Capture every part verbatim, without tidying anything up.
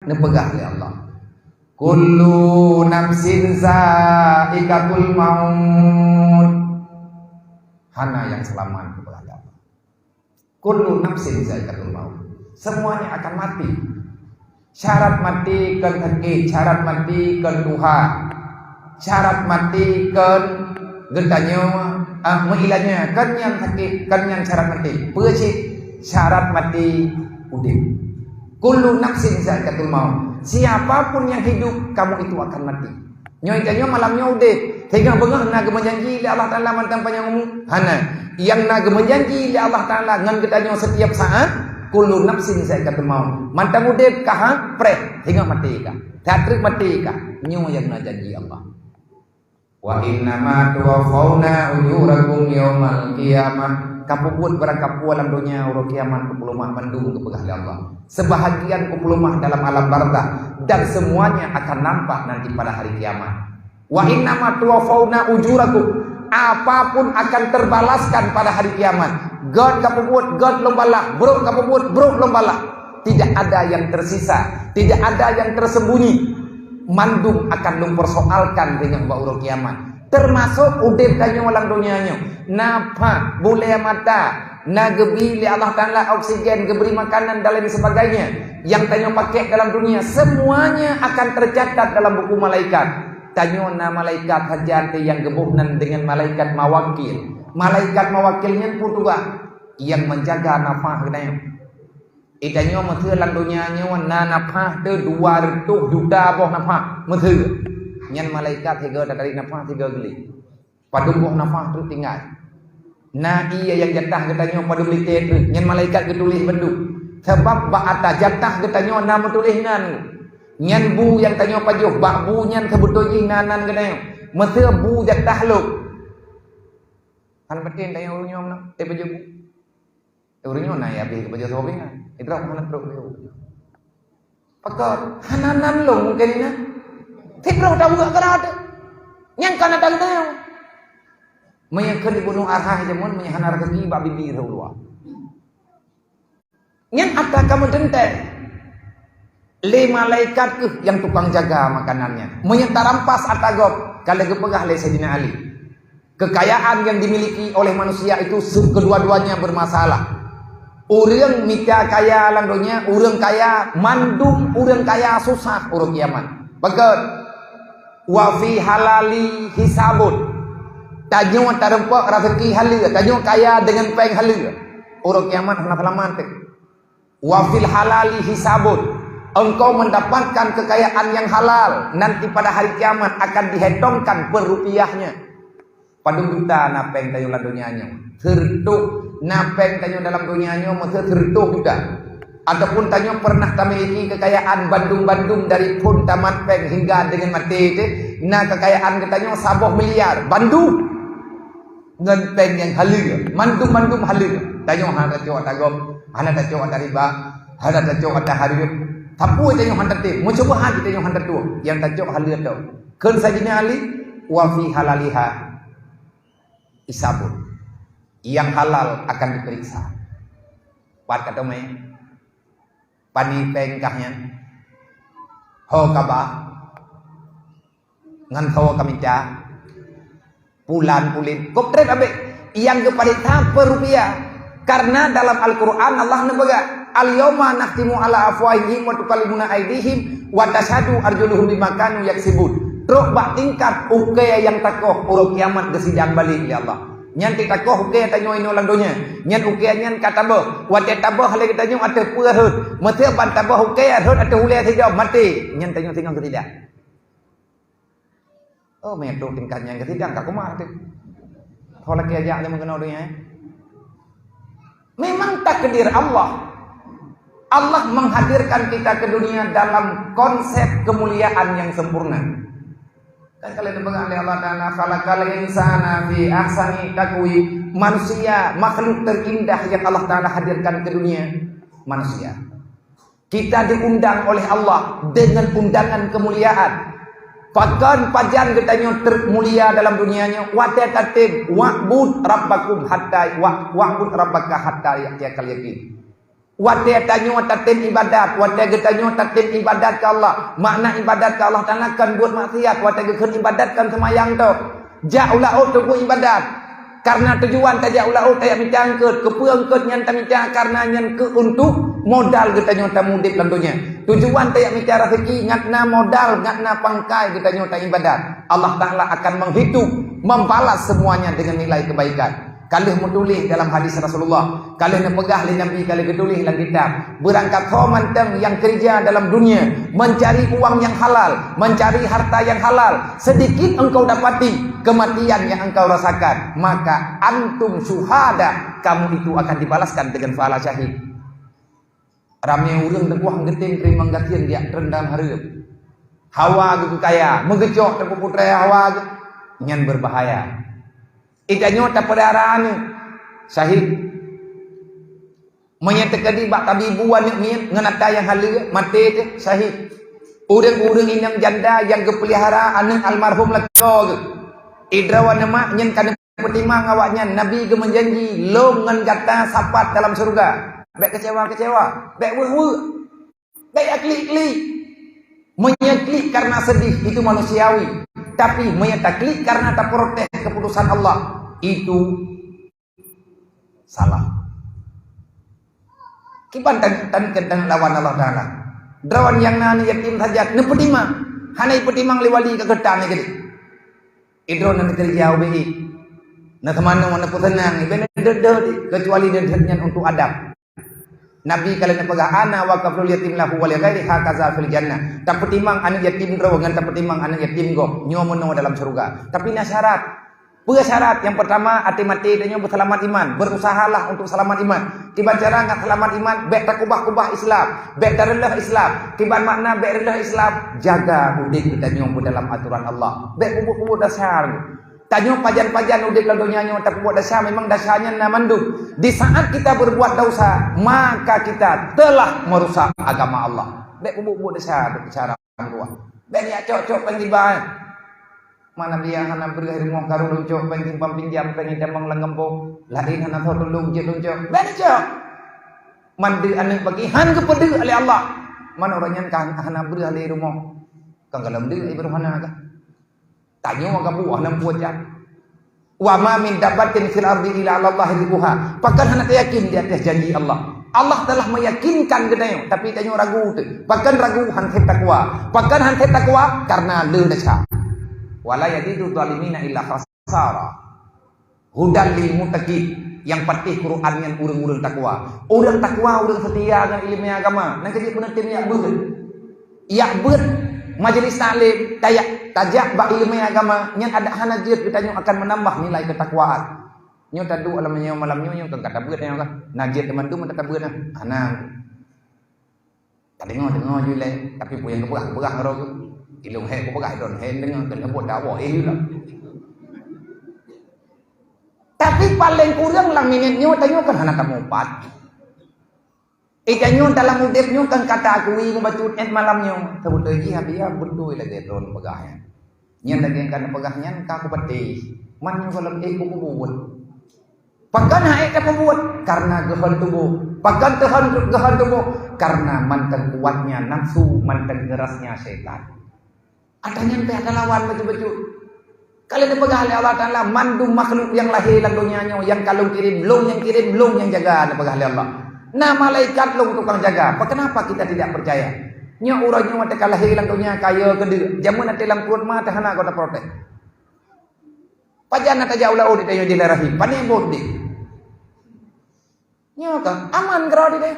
Neupeugah lé Allah, "Kullu nafsin zaikatul maut." Hana nyang seulamat, neupeugah lé Allah. "Kullu nafsin zaikatul maut." Semuanya akan mati. Syarat mati kon sakét, syarat mati kon tuha, syarat mati kon geutanyoe, ah, meuilanya, kon nyang sakét, kon nyang syarat mati. Peue cit? Syarat mati udeb. "Kullu nafsin zaikatul maut." Siapa pun yang hidup, kamu itu akan mati. Nyoe tanyoe malam nyoe udeb, singoh beungoh na geumeujanji lé Allah Taala mantong panyang umu? Hana. Nyang na geumeujanji lé Allah Taala ngon geutanyoe setiap saat, "Kullu nafsin zaikatul maut." Mantong udeb kah, ha? Preh, singoh maté kah. That treuk maté kah. Nyoe nyang na janji Allah. "Wa innama tuwaffauna ujurakum yaumal qiyamah." Kapeubuet barangkapeue lam donya, uroe kiamat kupeuleumah mandum, geupeugah lé Allah. Sebahagian kupeuleumah dalam alam barzakh, dan semuanya akan nampak nanti pada hari kiamat. "Wa innama tuwaffauna ujurakum." Apapun akan terbalaskan pada hari kiamat. Gét kapeubuet, gét lôn balah. Brok kapeubuet, brok lôn balah. Tidak ada yang tersisa, tidak ada yang tersembunyi. Mandum akan lôn persoalkan deungon bak uroe kiamat. Termasuk udeb tanyoe lam donya nyoe. Na pah, bulée mata, na geubi lé Allah Taala oksigen, geubri makanan dan lain sebagainya. Nyang tanyoe pakék dalam dunia, semuanya akan tercatat dalam buku malaikat. Tanyoe na malaikat sajan teuh nyang geuboh nan deungon malaikat mawakil. Malaikat mawakil nyan peue tugaih? Nyang menjaga nafah geutanyoe. Di tanyoe meuseu lam donya nyoe na nafah teuh dua reutôh juta boh nafah meuseu. Nyan malaikat sigoe tatarék nafah sigoe geuléh. Padum boh nafah treuk tinggai. Na ié nyang jatah geutanyoe padum lité treuk, nyan malaikat geutuléh bandum. Sabab bak ata jatah geutanyoe na meutuléh nan. Nyan bu nyang tanyoe pajoh, bak bu nyan seubeutôi jih na nan geutanyoe. Meuseu bu jatah lôn. Hana patéh tanyoe ureueng nyoe meunan, teuh pajoh bu. Ureueng nyoe na ya bri keu pajoh soe bri na. Sidroe hana trok lé. Pakon hana nan lôn mungken inan. Sidroe taweuk keu rot. Nyang ka na teuntèe. Meunyoe kheun dibunoe arhah jameun, meunyoe hana raseuki bak bibi rhot luwa. Nyan ata ka meuteuntèe. Lé malaikat kheueh nyang tukang jaga makanan nyan. Meunyoe tarampas ata gob, ka lheueh geupeugah lé Saidina Ali. Kekayaan yang dimiliki oleh manusia itu se-, kedua-duanya bermasalah. Ureueng mita kaya lam donya, ureueng kaya, mandum ureueng kaya susah uroe kiamat. Pakon? "Wa fi halali hisabun." Tanyoe tareumpok raseuki haleue, tanyoe kaya deungon péng haleue. Uroe kiamat hana seulamat teuh. "Wa fil halali hisabun." Engkau mendapatkan kekayaan yang halal, nanti pada hari kiamat akan dihitungkan per rupiahnya. Padum juta na péng tanyoe lam donya nyoe? Seureutôh. Na péng tanyoe dalam donya nyoe meuseu seureutôh juta. Ataupun tanyoe pernah tamiliki kekayaan bandum-bandum dari phon tamat péng hingga deungon maté teuh, na kekayaan geutanyoe saboh miliar bandum. Ngon péng nyang haleue, mandum-mandum haleue. Tanyoe hana tacok ata gob, hana tacok ata riba, hana tacok ata hareuem. Sapeue tanyoe hana tatem, meucuba hana tanyoe hana tatueng, nyang tacok haleue tok. Kheun Saidina Ali, "Wa fi halaliha hisabun." Yang halal akan diperiksa. Pat ka teumé? Pani péng kah nyan? Ho ka ba? Ngon ho ka mita? Pulan pulit. Kok trép abéh? Nyang geuparéksa per rupiah. Karena dalam Al-Quran Allah neupeugah, "Al-yauma nakhtimu ala afwahihim wa tukallimuna aidihim wa tasyhadu arjuluhum bima kanu yaksibun." Trok bak tingkat ukée nyang takoh uroe kiamat geusidang balek lé Allah. Nyan teuh takoh ukée tanyoe inoe lam donya. Nyan ukée nyan ka taböh. Watée taböh lé geutanyoe ateueh peue rhot. Meuseu ban taböh ukée rhot ateueh ulée sidroe maté. Nyan tanyoe singoh geusidang. Oh, meutrok tingkat nyan geusidang ka kumat teuh. Ho lakée jak lé meukeunong donya, eh? Memang takdir Allah. Allah menghadirkan kita ke dunia dalam konsep kemuliaan yang sempurna. Kan kalian dengar oleh Allah Taala, "Khalaqal insana fi ahsani taqwim." Manusia, makhluk terindah yang Allah Taala hadirkan ke dunia, manusia. Kita diundang oleh Allah dengan undangan kemuliaan. Pakon pajan geutanyoe termulia dalam dunia nyoe? Watée tatem, "Wa'bud rabbakum hatta wa-, wa'bud rabbaka hatta ya'tiyakal yaqin." Watée tanyoe tatem ibadat, watée geutanyoe tatem ibadat keu Allah, makna ibadat keu Allah Taala kon buet maksiat, watée geukheun ibadat kon seumayang tok. Jak u laôt teungku ibadat. Karena tujuan tajak u laôt tajak mita eungkôt, keupeue eungkôt nyan tamita, karena nyan keu untuk modal geutanyoe tameuudeb lam donya. Tujuan tajak mita raseuki ngat na modal, ngat na pangkai geutanyoe taibadat. Allah Taala akan menghitung, membalas semuanya dengan nilai kebaikan. Ka lheueh meutuléh dalam hadis Rasulullah, ka lheueh neupeugah lé Nabi, ka lheueh geutuléh lam kitab, "Beurangkat ho mantong nyang keurija dalam dunia, mencari uang yang halal, mencari harta yang halal, sedikit engkau dapati, kematian yang engkau rasakan, maka antum syuhada, kamu itu akan dibalaskan dengan pahala syahid." Ramé ureuëng teukuah geutem teurimong gasien jak treun dalam hareuem. Hawa geuh kaya, meugeucok teupeu putra hawa geuh, nyan berbahaya. Geutanyoe tapeulihara aneuëk, syahid. Meunyoe teukeudi bak tabibu aneuëk miet ngon ata nyang haleue, maté teuh, syahid. Ureuëng-ureuëng inong janda nyang geupeulihara aneuëk almarhum lakoe geuh, idroe aneuëk mak nyan ka neupeutimang awaknyan, Nabi geumeujanji, "Lôn ngon gata sapat dalam syeuruga." Bék keucewa-keucewa, bék weueh-weueh, bék klik-klik. Meunyoe klik karena sedih, itu manusiawi. Tapi meunyoe taklik karena taprotes keputusan Allah, itu salah. Kiban tan tan keudang lawan Allah Taala. Droe nyang na aneuk yatim saja neupeutimang, hana ipeutimang lé wali ka geutanyoe keudeh. Idroe na keureuja ubé, na teumanoe na peuseunang, ibé na deuh-deuh, keucuali deuh-deuh nyan untuk adab. Nabi ka lheueh neupeugah, "Ana wa kaflul yatim lahu wa li ghairi hakaza fil jannah." Tapeutimang aneuk yatim droe ngon tapeutimang aneuk yatim gob nyoe meunoe dalam syeuruga. Tapi na syarat. Peue syarat? Nyang peurtama, até maté tanyoe beuseulamat iman. Beurusahalah untuk seulamat iman. Kiban cara ngat seulamat iman, bék takubah-kubah Islam, bék tareuloh Islam. Kiban makna bék reuloh Islam, jaga udeb geutanyoe beudalam atoran Allah. Bék kubu-kubu dasar. Tanyoe pajan-pajan udeb lam donya nyoe tapeubuet desya, memang desya nyan na mandum. Di saat kita berbuat dosa, maka kita telah merusak agama Allah. Bék peubuet-buet desya, cara meuruah. Bék neujak cok-cok péng riba, eh. Mana biya hana breueh rumoh karu lôn cok péng simpang pinjam, péng itamong lam gampông. Laén hana soe tulông jeuet lôn cok. Bék neujak cok. Mandum aneuk bagi han geupeudeuh lé Allah. Man ureuëng nyan ka hana breueh lé rumoh. Kan galom deuh ié beuroh hana kah? Tanyoe ka buah lam puet jak. "Wa ma min dabbatin fil ardi illa 'alallahi rizquha." Pakon hana tayakin di atas janji Allah? Allah telah meyakinkan geutanyoe, tapi tanyoe ragu teuh. Pakon ragu? Han sép takwa. Pakon han sép takwa? Karena le desya. "Wa la yazidu zalimina illa khasara." "Hudan lil muttaqin," nyang patéh Quran nyan ureuëng-ureuëng takwa. Ureuëng takwa, ureuëng seutia ngon ileumèe agama, nyan keuh jeuet peuneutem jak beuet. Jak beuet majelis taklim, tajak, tajak bak ileumèe agama, nyan adak hana jeuet geutanyoe akan meunambah nilai keutakwaan. Nyoe taduek lam nyoe malam nyoe, nyoe kon ka tabeuet nyoe kah? Na jeuet teuma tu meuta tabeuet nah. Hana. Tadeungoe-deungoe ju ilèe, tapi peue nyang geupeugah-geupeugah ngon droe geuh. Ilôn hék kupeugah, ilôn hék deungoe, keuneuk buet dakwah, eh, ilôn. Tapi paleng kureueng lam minét nyoe tanyoe kan hana tamupat. Eh, tanyoe dalam udép nyoe kan ka taakui mubacut ét malam nyoe. Teubeutôi jih, haba beutôi lagèe droen peugah nyan. Nyan lagèe ka neupeugah nyan ka kupatéh. Man nyoe gohlom ék kubuet. Pakon han ék tapeubuet? Karena geuhon tuboh. Pakon teuhon, geuhon tuboh? Karena mantong kuatnya nafsu, mantong keurasnya syaitan. Ata nyan payah talawan bacut-bacut. Ka lheueh neupeugah lé Allah Taala, mandum makhluk nyang lahé lam donya nyoe, nyang ka Lôn kirém, Lôn nyang kirém, Lôn nyang jaga, neupeugah lé Allah. Na malaikat Lôn tukang jaga. Pakon apa kita tidak percaya? Nyoe uroe nyoe watèe ka lahé lam donya, ka yö keudeuh, jameun até lam pruet ma teuh hana gota protes. Pajan na tajak u laôt di tanyoe dilarahi, pane bot di. Nyoe ka aman keudroe di deh.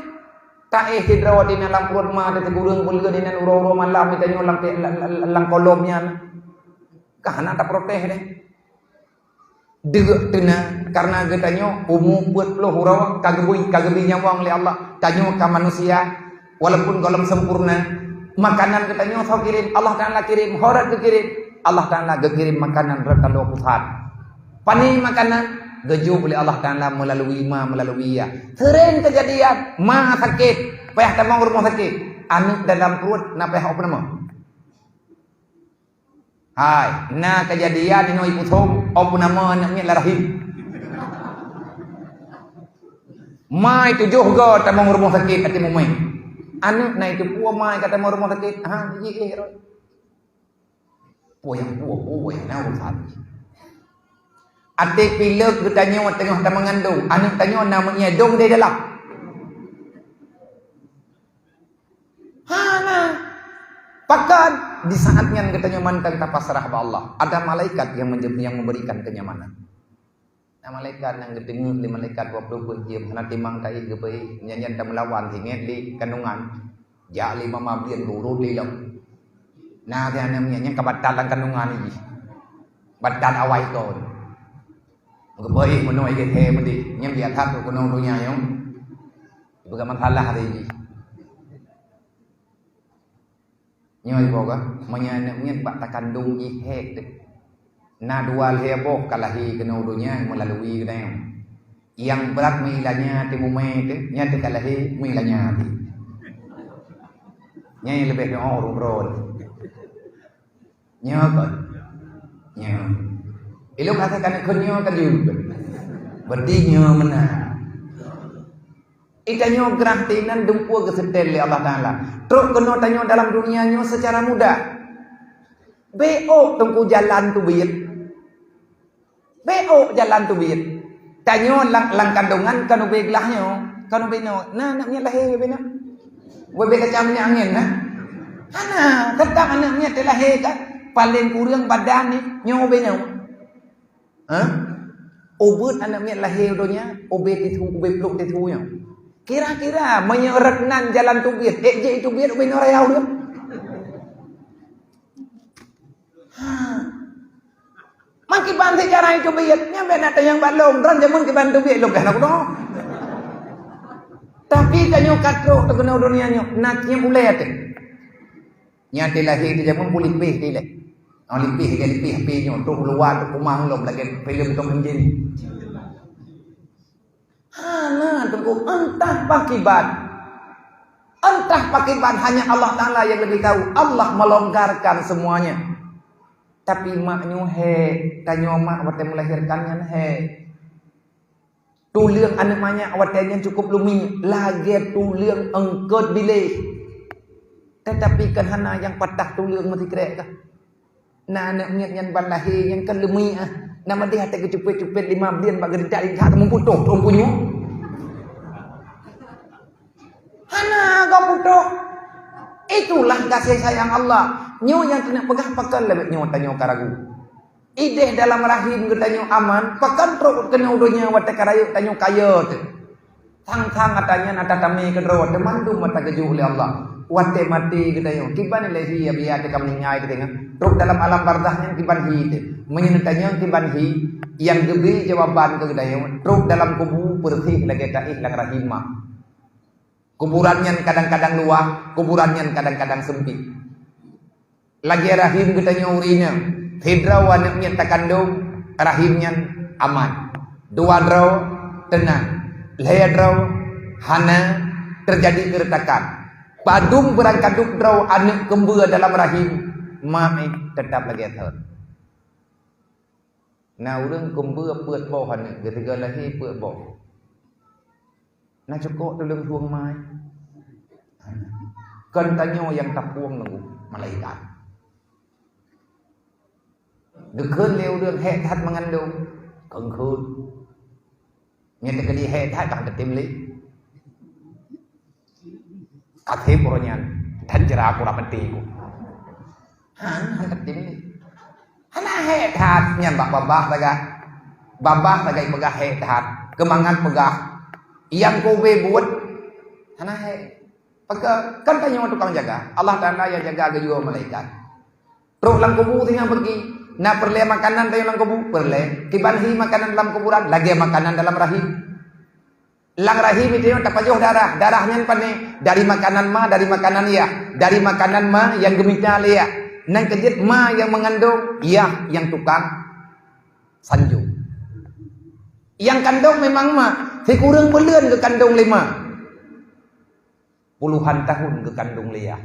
Taéh sidroe di na lam pruet ma teuh teugureueng peuleueh di nan uroe-uroe malam di tanyoe lam, lam, lam, lam kolom nyan. Ka hana taprotes deh. Deuk teuna karena geutanyoe umu peuet ploh uroe ka geubri, ka geubri nyawöng lé Allah. Tanyoe ka manusia, walaupun gohlom sempurna, makanan geutanyoe soe kirém, Allah Taala kirém, ho rot geukirém, Allah Taala geukirém makanan rot taloe pusat. Pane makanan geujok lé Allah Taala meulalu ma, meulalu yah. Sering keujadian ma sakét, payah tamong rumoh sakét, aneuk dalam pruet na payah operation. Hai, na keujadian inoe i Puthong, operation aneuk miet lam rahim. Mai tujoh go tamong rumoh sakét até mumai. Aneuk na itu pue mai ka tamong rumoh sakét. Ha, jih eh rot. Pue nyang pue, pue nyang na urusan. Até pilek geutanyoe teungoh tamangandong, aneuk tanyoe na meunyedong di dalam. Hana. Pakon di saat nyan geutanyoe mantong tapasrah bak Allah, ada malaikat yang menje-, yang memberikan kenyamanan. Na malaikat nyang geuteungeut lé malaikat dua ploh peuet jeuem, hana timang taéh geupeuéh, nyan-nyan tameulawan singet lé kandungan. Jak lé mama blien geurot lé lom. Na teuh aneuk miet nyang ka batat lam kandungan jih. Batat awai kon. Geupeuéh meunoe igét he meudeh. Nyan biasa that keunoe donya nyoe. Ipeugah masalah tadi jih. Nyoe iboh ka, meunyoe aneuk miet bak takandong jih hék teuh. Na dua lhée boh ka lahé keunoe donya meulalui geutanyoe. Nyang brat meulanya teuh mumai teuh, nyan teuh ka lahé meulanya teuh. Nyan nyang leubeh nyoe ureuëng droe. Nyoe kon. Nyoe. Ilok asa kana kheun nyoe ka jeuet. Berarti nyoe meunan. Di tanyoe grah teuh inan dumpeue geuseutôt lé Allah Taala. Trok keunoe tanyoe dalam dunia nyoe seucara mudah. Bék ôk teungku jalan teubiet. Bék ôk jalan teubiet. Tanyoe lam, lam kandongan kan ubé glah nyoe, kan ubé nyoe. Na aneuk miet lahé ubé nyoe. Ubé kacam minyak angén na. Hana, teutap aneuk miet teulahé kan. Paleng kureueng badan ni nyoe ubé nyoe. Ha? Ubeuet aneuk miet lahé u donya, ubé tisu, ubé pluek tisu nyoe. Kira-kira meunyoe rot nan jalan teubiet, ék jeuet teubiet ubé nyoe raya ureuëng. Ha. Man kiban seujarah teubiet, nyan bèk na tanyong bak lôn, droen jameun kiban teubiet lôn kah na kunoe. Tapi tanyoe ka trok teuh keunoe donya nyoe, na nyang ulèe teuh. Nyan teuh lahé teuh jameun pun lipéh teuh lé. Oh, lipéh lagèe lipéh H P nyoe, trok luwa trok kumang lom lagèe filem Tom and Jerry. Hana teungku, entah pakiban. Entah pakiban, hanya Allah Taala yang lebih tahu. Allah melonggarkan semuanya. Tapi mak nyoe hék, tanyoe mak watèe melahirkan nyan hék. Tuleueng aneuk manyak watèe nyan cukup leumiek, lagèe tuleueng eungkôt biléh. Tetapi kan hana nyang patah tuleueng meusikrek kah? Na aneuk miet nyan ban lahé nyan kan leumiek ah. Na meudeh até geucupet-cupet lima buleuen bak geurintak-rintak teumeuputoh, teumeupunyueng. Hana gop putoh. Itulah kasih sayang Allah. Nyoe nyang keuneuk peugah pakon lé nyoe tanyoe ka ragu. Idéh dalam rahim geutanyoe aman, pakon trok keunoe donya watèe ka rayeuk tanyoe kaya teuh. Sang-sang ata nyan ata tamé keudroe teuh mandum ata geujok lé Allah. Watèe maté geutanyoe, kiban lé hi ya biya teuh ka meuninggai geutanyoe. Trok dalam alam barzakh nyan kiban hi teuh. Meunyoe tanyoe kiban hi, nyang geubri jawaban keu geutanyoe, trok dalam kubu peureuseh lagèe taéh lam rahim ma. Kuburan nyan kadang-kadang luwah, kuburan nyan kadang-kadang seumpit. Lagèe rahim geutanyoe ureueng inong, sidroe aneuk miet takandong, rahim nyan aman. Dua droe teunang, lhèe droe hana teujadi keuretakan. Padum beurangkadub droe aneuk keumbeu dalam rahim, ma eh teutap lagèe thon. Na ureueng keumbeu peuet boh aneuk, geusigoe lahé peuet boh. Na cukôp tuleueng sueng mai. Kon tanyoe nyang tapueng nunggu malaikat. Geukheun lé ureueng hék that meungandong, kheun-kheun. Nyan teukeudi hék that bang teutem lé. Akhé uroe nyan, dan jera aku rap meuti ku. Han, han teutem lé. Hana hék that nyan bak babah sagai. Babah sagai peugah hék that. Keumangat peugah. Nyang kube buet. Hana hék. Pakon, kan tanyoe tukang jaga. Allah Taala nyang jaga geuyue malaikat. Trok lam kubu singoh peugi. Na peureulèe makanan tanyoe lam kubu? Peureulèe. Kiban hi makanan lam kuburan? Lagèe makanan dalam rahim. Lam rahim itu nyoe tapajoh darah. Darah nyan pané? Dari makanan ma, dari makanan yah. Dari makanan ma nyang geumita lé yah. Nyan keujeuet ma nyang meungandong, yah nyang tukang sanjong. Nyang kandong memang ma, sikureueng buleuen geukandong lé ma. Puluhan tahun geukandong lé yah.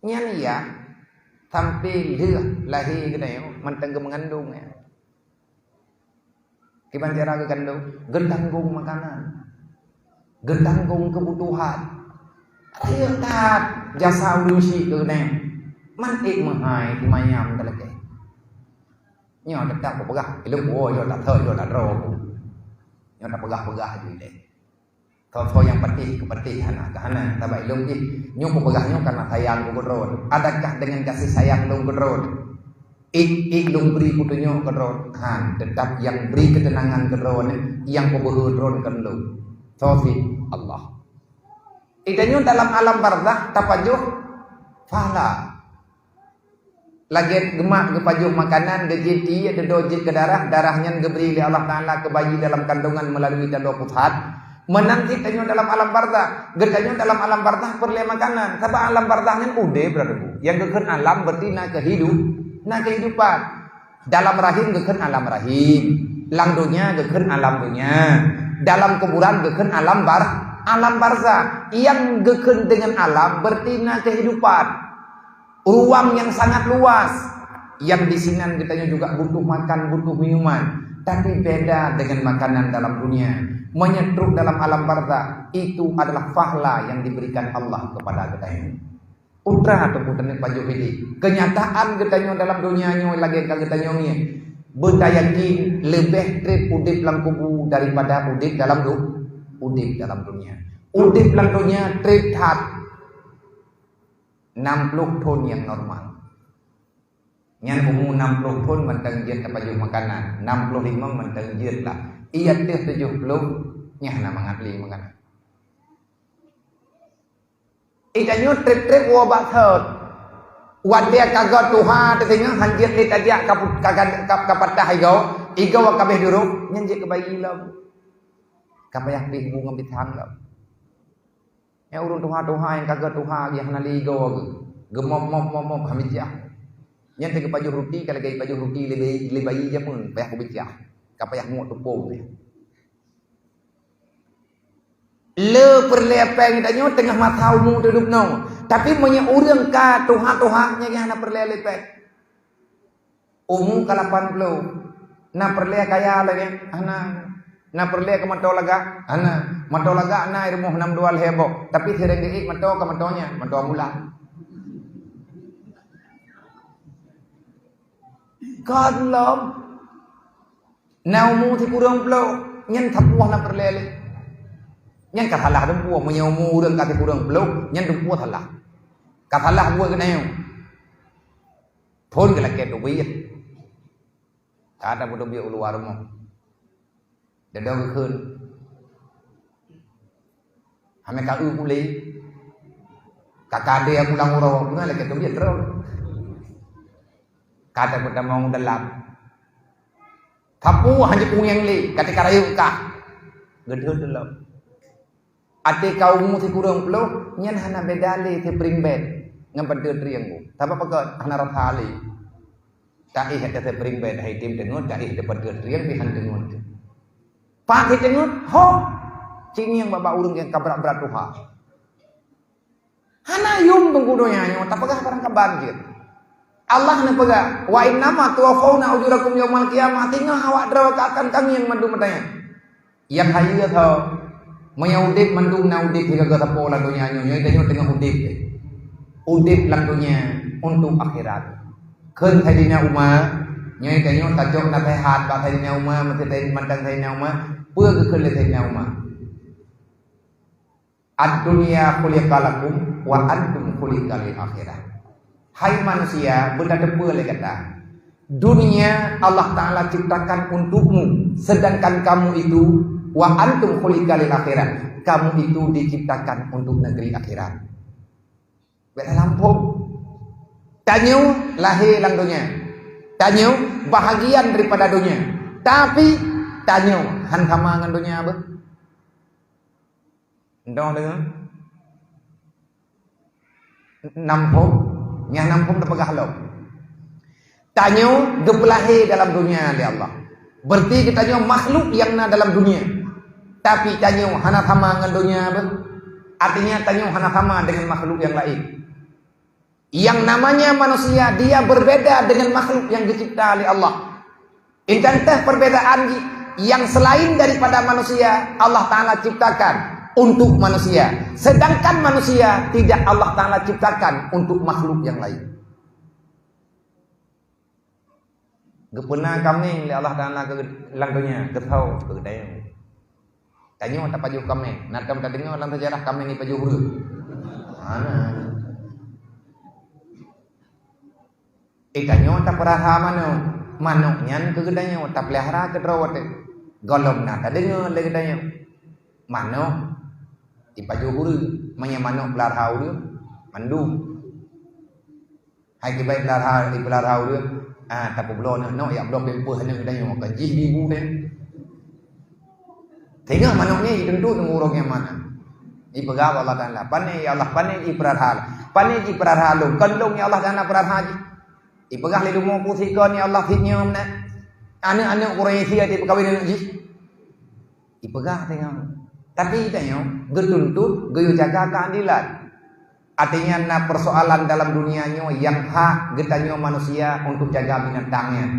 Nyan yah sampai lheueh lahé geutanyoe mantong geumeungandong nyan. Kiban cara geukandong, geutanggong makanan, geutanggong keubutuhan. Rayeuk that jasa ureueng syik keu geutanyoe. Man ék meuhai teumanyam talakée. Nyoe teutap kupeugah, ileueng woe, nyoe that thot, nyoe that droe. Nyoe tapeugah-peugah ju ilée. Tho-tho nyang patéh keu patéh hana, ka hana, sabab ileueng jih. Nyoe kupeugah nyoe karena sayang keu droe. Adakah dengan kasih sayang lôn keu droe? Ék, ék lôn bri kutunyok keu droe? Han, teutap nyang bri keuteunangan keu droe, nyang peubeuhe droe kon lôn. Tho cit Allah. Geutanyoe dalam alam barzakh tapajoh pahala. Lagée geumak geupajoh makanan, geujieb tiek, dudoe jeuet keu darah, darah nyan geubri lé Allah Taala keu bayi dalam kandongan meulalui taloe pusat. Meunan cit tanyoe dalam alam barzakh. Geutanyoe dalam alam barzakh peureulée makanan. Sabab alam barzakh nyan udeb, Teungku. Nyang geukheun alam berarti na keuhidup, na kehidupan. Dalam rahim geukheun alam rahim. Lam donya geukheun alam donya. Dalam kuburan geukheun alam bar-, alam barzakh. Nyang geukheun deungon alam berarti na kehidupan. Ruang yang sangat luas. Yang di sinan geutanyoe juga butuh makan, butuh minuman. Tapi beda dengan makanan dalam dunia. Meunyoe trok dalam alam barzakh, itu adalah pahala yang diberikan Allah kepada geutanyoe. Putra ataupun teuneuk pajoh idéh. Kenyataan geutanyoe dalam dunia nyoe lagée ka geutanyoe ngieng. Beutayakin leubeh treb udeb lam kubu daripada udeb dalam du-, udeb dalam dunia. Udeb lam dunia treb that. Enam puluh thon nyang normal. Nyan umu enam puluh thon mantong jeuet tapajoh makanan, enam puluh lima mantong jeuet lah. Iya teuh tujoh puluh, nyan hana mangat lé makanan. Geutanyoe treb-treb woe bak thot. Watée ka goe tuha teusingoh han jeuet lé tajak ka, ka, ka, ka, ka patah igoe, igoe ka abéh durôk, nyan jeuet keu bayi lom. Ka payah pih bu ngon pisang lom. Nyan ureuëng tuha-tuha nyang ka geutuha, geuh hana lé igoe geuh. Geumop-mop-mop-mop, han bijah. Nyan teuk geupajoh ruti, ka lagée pajoh ruti lé bayi, lé bayi jameun, payah kubijah. Ka payah muek teupông nyan. Le peureulée péng tanyoe teungoh masa umu teudup noe. Tapi meunyoe ureuëng ka tuha-tuha, nyan geuh hana peureulée lé péng. Umu ka lapan ploh. Na peureulée kaya lagée? Hana. Na peureulée keu moto lagak? Hana. Moto lagak na i rumoh nam dua lhée boh, tapi sireng geuék moto ka moto nyan, moto ambulan. Kon lom. Na umu sikureueng ploh, nyan sapeue na peureulée lé. Nyan ka salah teumpuo, meunyoe umu ureuëng ka sikureueng ploh, nyan teumpuo salah. Ka salah buet keunoe. Phon geulakée teubiet. Ka tapeuteubiet u luwa rumoh. Deungon geukheun. Hana ka eu kulé. Ka kadée pulang uroe, beuna lakée teubiet droe. Ka tapeutamong dalam. Sapeue hana jipunyang lé, ka teuka rayeuk kah. Geudeuh lom. Até ka umu sikureueng ploh, nyan hana beda lé siprieng bét ngon panteue trieng bu. Sabab pakon hana rasa lé. Taéh até siprieng bét hai tem teungeut, taéh até panteue trieng pih han teungeut. Pat teungeut, ho, cingieng bak-bak ureuëng nyang ka brat-brat tuha. Hana yum teungku donya nyoe, tapeugah barang kaban jeuet. Allah neupeugah, "Wa innama tuwaffawna ujurakum yaumal qiyamah," singoh awak droe ka akan kangieng mandum mata nyan. Nyang hayeue tho, meunyoe udeb mandum na udeb sigoe sapo lam donya nyoe, nyoe tanyoe teungoh udeb. Udeb lam donya untuk akhirat. Kheun Saidina Umar, nyoe tanyoe tacok naseuhat bak Saidina Umar, meuteumantang Saidina Umar, peue geukheun lé Saidina Umar? "Ad-dunya khuliqa lakum wa antum khuliqa lil akhirah." Hai manusia, beutateupeue lé gata, dunia Allah Taala ciptakan untukmu, sedangkan kamu itu, wa antum khuliqa lil akhirah, kamu itu diciptakan untuk negeri akhirat. Bék lampôh. Tanyoe lahé lam donya. Tanyoe bahagian daripada donya. Tapi tanyoe han sama ngon donya beuh. Entong deungoe? Nam phom, nyang nam phom teupeugah lom. Tanyoe geupeulahé dalam dunia lé Allah. Berarti geutanyoe makhluk nyang na dalam dunia. Tapi tanyoe hana sama ngon dunia beuh. Artinya tanyoe hana sama dengan makhluk yang lain. Yang namanya manusia, dia berbeda dengan makhluk yang dicipta oleh Allah. Intan teh perbedaan jih, Yang selain daripada manusia, Allah Ta'ala ciptakan untuk manusia. Sedangkan manusia tidak Allah Ta'ala ciptakan untuk makhluk yang lain. Geupeuna kaméng lé Allah Ta'ala keu lam donya, keu tho, keu geutanyoe. Tanyoe tapajoh kaméng, na tom tadeungoe lam seujarah kaméng ipajoh ureuëng? Hana. Eh, tanyoe tapeurara manok. Manok nyan keu geutanyoe, tapeulihara keu droe watée. Gohlom na tadeungoe lé geutanyoe. Manok ipajoh ureuëng, meunyoe manok peulihara ureuëng, mandum. Hai kibai peulihara, ipeulara ureuëng, ah, tapeubloe aneuk, nok jak bloe pampers aneuk geutanyoe, kon jih di ibu teuh. Teungoh manok nyan jituntut ngon ureuëng nyang mana. Ipeugah bak Allah Ta'ala, "Pane ya Allah, pane jih peulihara? Pane jih peulihara lôn? Kon lôn ya Allah Ta'ala peulihara jih." Ipeugah lé leumo ku sikon ya Allah, sit nyoe meunan. Aneuk-aneuk Quraisy jipeukawen aneuk jih. Ipeugah teungoh. Tapi tanyoe geutuntut geuyue jaga keuadilan. Artinya na persoalan dalam dunia nyoe nyang hak geutanyoe manusia untuk jaga binatang nyan.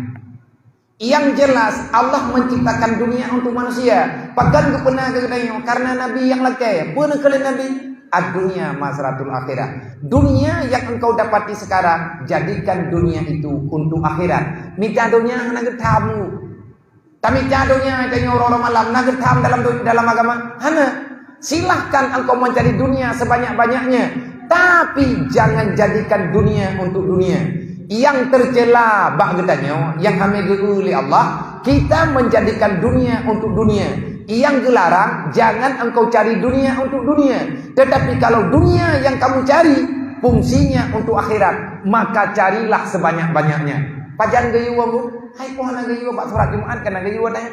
Yang jelas Allah menciptakan dunia untuk manusia. Pakon geupeuna keu geutanyoe? Karena Nabi nyang lakée. Peue neukheun Nabi? Ad-dunya mazratul akhirah. Dunia yang engkau dapati sekarang, jadikan dunia itu untuk akhirat. Mita dunia hana geutham. Tamita donya tanyoe uroe-uroe malam, na geutham dalam do-, dalam agama? Hana. Silahkan engkau mencari dunia sebanyak-banyaknya, tapi jangan jadikan dunia untuk dunia. Yang tercela bak geutanyoe, yang hana geu lé Allah, kita menjadikan dunia untuk dunia. Yang geularang, jangan engkau cari dunia untuk dunia. Tetapi kalau dunia yang kamu cari, fungsinya untuk akhirat, maka carilah sebanyak-banyaknya. Pajan geuyue, Bu? Hai, peue hana geuyue bak surat Jumat, kana geuyue tanya.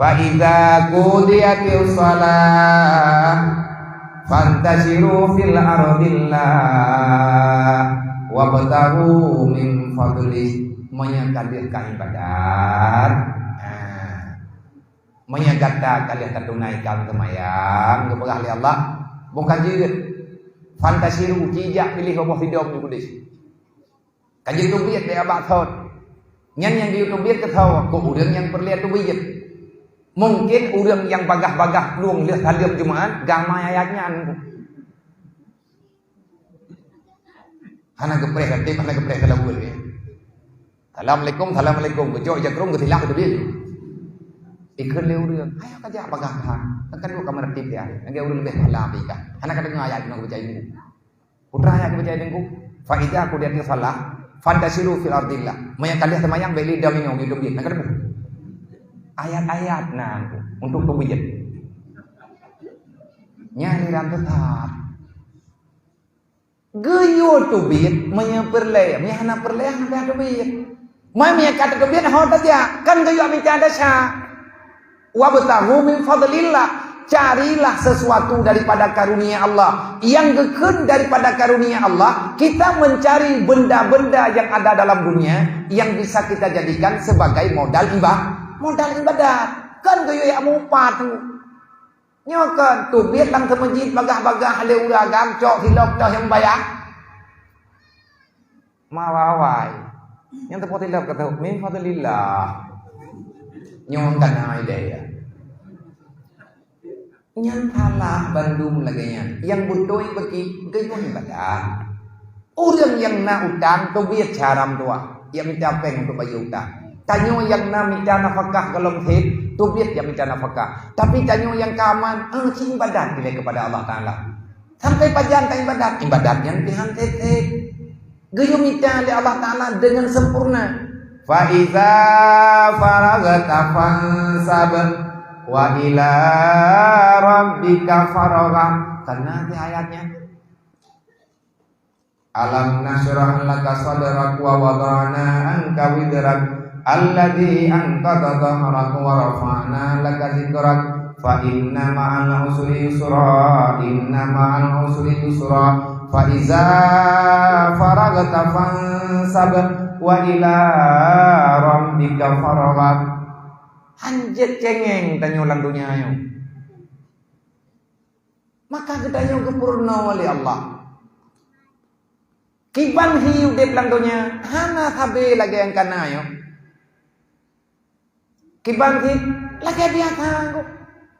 Fa idza qudiyatis shalah fantasyiru fil ardillah wabtaghu min fadlih. Meunyoe ka lheueh ka ibadat, ha, meunyoe gata ka lheueh tatunaikan seumayang, geupeugah lé Allah, boh ka jeuet, fantasyiru, jijak piléh babah sidom di Kudus. Ka jiteubiet lé Abah Thon. Nyan nyang jiteubiet keu soe? Keu ureuëng nyang peureulée teubiet. Mungkin ureuëng nyang bagaih-bagaih plueng lheueh saleuem Jumat, gamai ayat nyan. Hana geupreh, hana geupreh salaweuet, ya. Assalamualaikum, assalamualaikum. Geucok jakrong, geusilah, geuteubiet. Ikheun lé ureuëng, "Ayo ka jak bagaih that. Kan ka duek ka meureuti dia. Lagée ureuëng leubeh pahala pih ka. Hana ka deungoe ayat nyoe geubaca ilmu." Putra ayat geubaca deungku, "Fa idza qudiyatis shalah fantasyiru fil ardillah." Meunyoe ka lheueh seumayang, bék lé dong inoe geuteubiet, na keudeuh. Ayat-ayat na untuk teubiet. Nyan aliran sesat. Geuyue teubiet meunyoe peureulée, meunyoe hana peureulée hana payah teubiet. Meunyoe ka teubiet ho tajak, kan geuyue mita desya. Wabtaghu min fadlillah, carilah sesuatu daripada karunia Allah. Yang geukheun daripada karunia Allah, kita mencari benda-benda yang ada dalam dunia yang bisa kita jadikan sebagai modal iba-, modal ibadat. Kan geuyue jak mupat tu. Nyoe kan teubiet lam teumeujid bagaih-bagaih lé ureuëng agam cok silop toh nyang bayang. Mawawai. Nyang teupeu tilap kata, "Min fadlillah." Nyang kana idaya. Nyan salah bandum lagée nyan. Yang beutôi bagi geuyue ibadah. Ureuëng nyang na utang teubiet cara meutuah, ya mita péng untuk bayar utang. Tanyoe nyang na mita nafakah gohlom seb, teubiet ya mita nafakah. Tapi tanyoe nyang ka aman, eh, ci ibadat dilée kepada Allah Taala. Sampai pajan ta ibadat, ibadat nyan pih han seb-seb. Geuyue mita lé Allah Taala deungon sempurna. "Fa iza faraghta fansab, wa ila rabbika farghab." Kana di ayatnya. "Alam nasyrah laka sadrak wa wada'na anka wizrak alladzi anqadha dhahrak wa rafa'na laka zikrak." Fa inna ma'al usri yusra, inna ma'al usri yusra. Fa iza faraghta fansab wa ila rabbika farghab. Hanjeuet cengeng tanyoe lam donya nyoe. Maka geutanyoe geupeurunoe lé Allah. Kiban hi udeb lam donya hana sabe lagée nyang kana nyoe. Kiban cit lagèe biasa kok.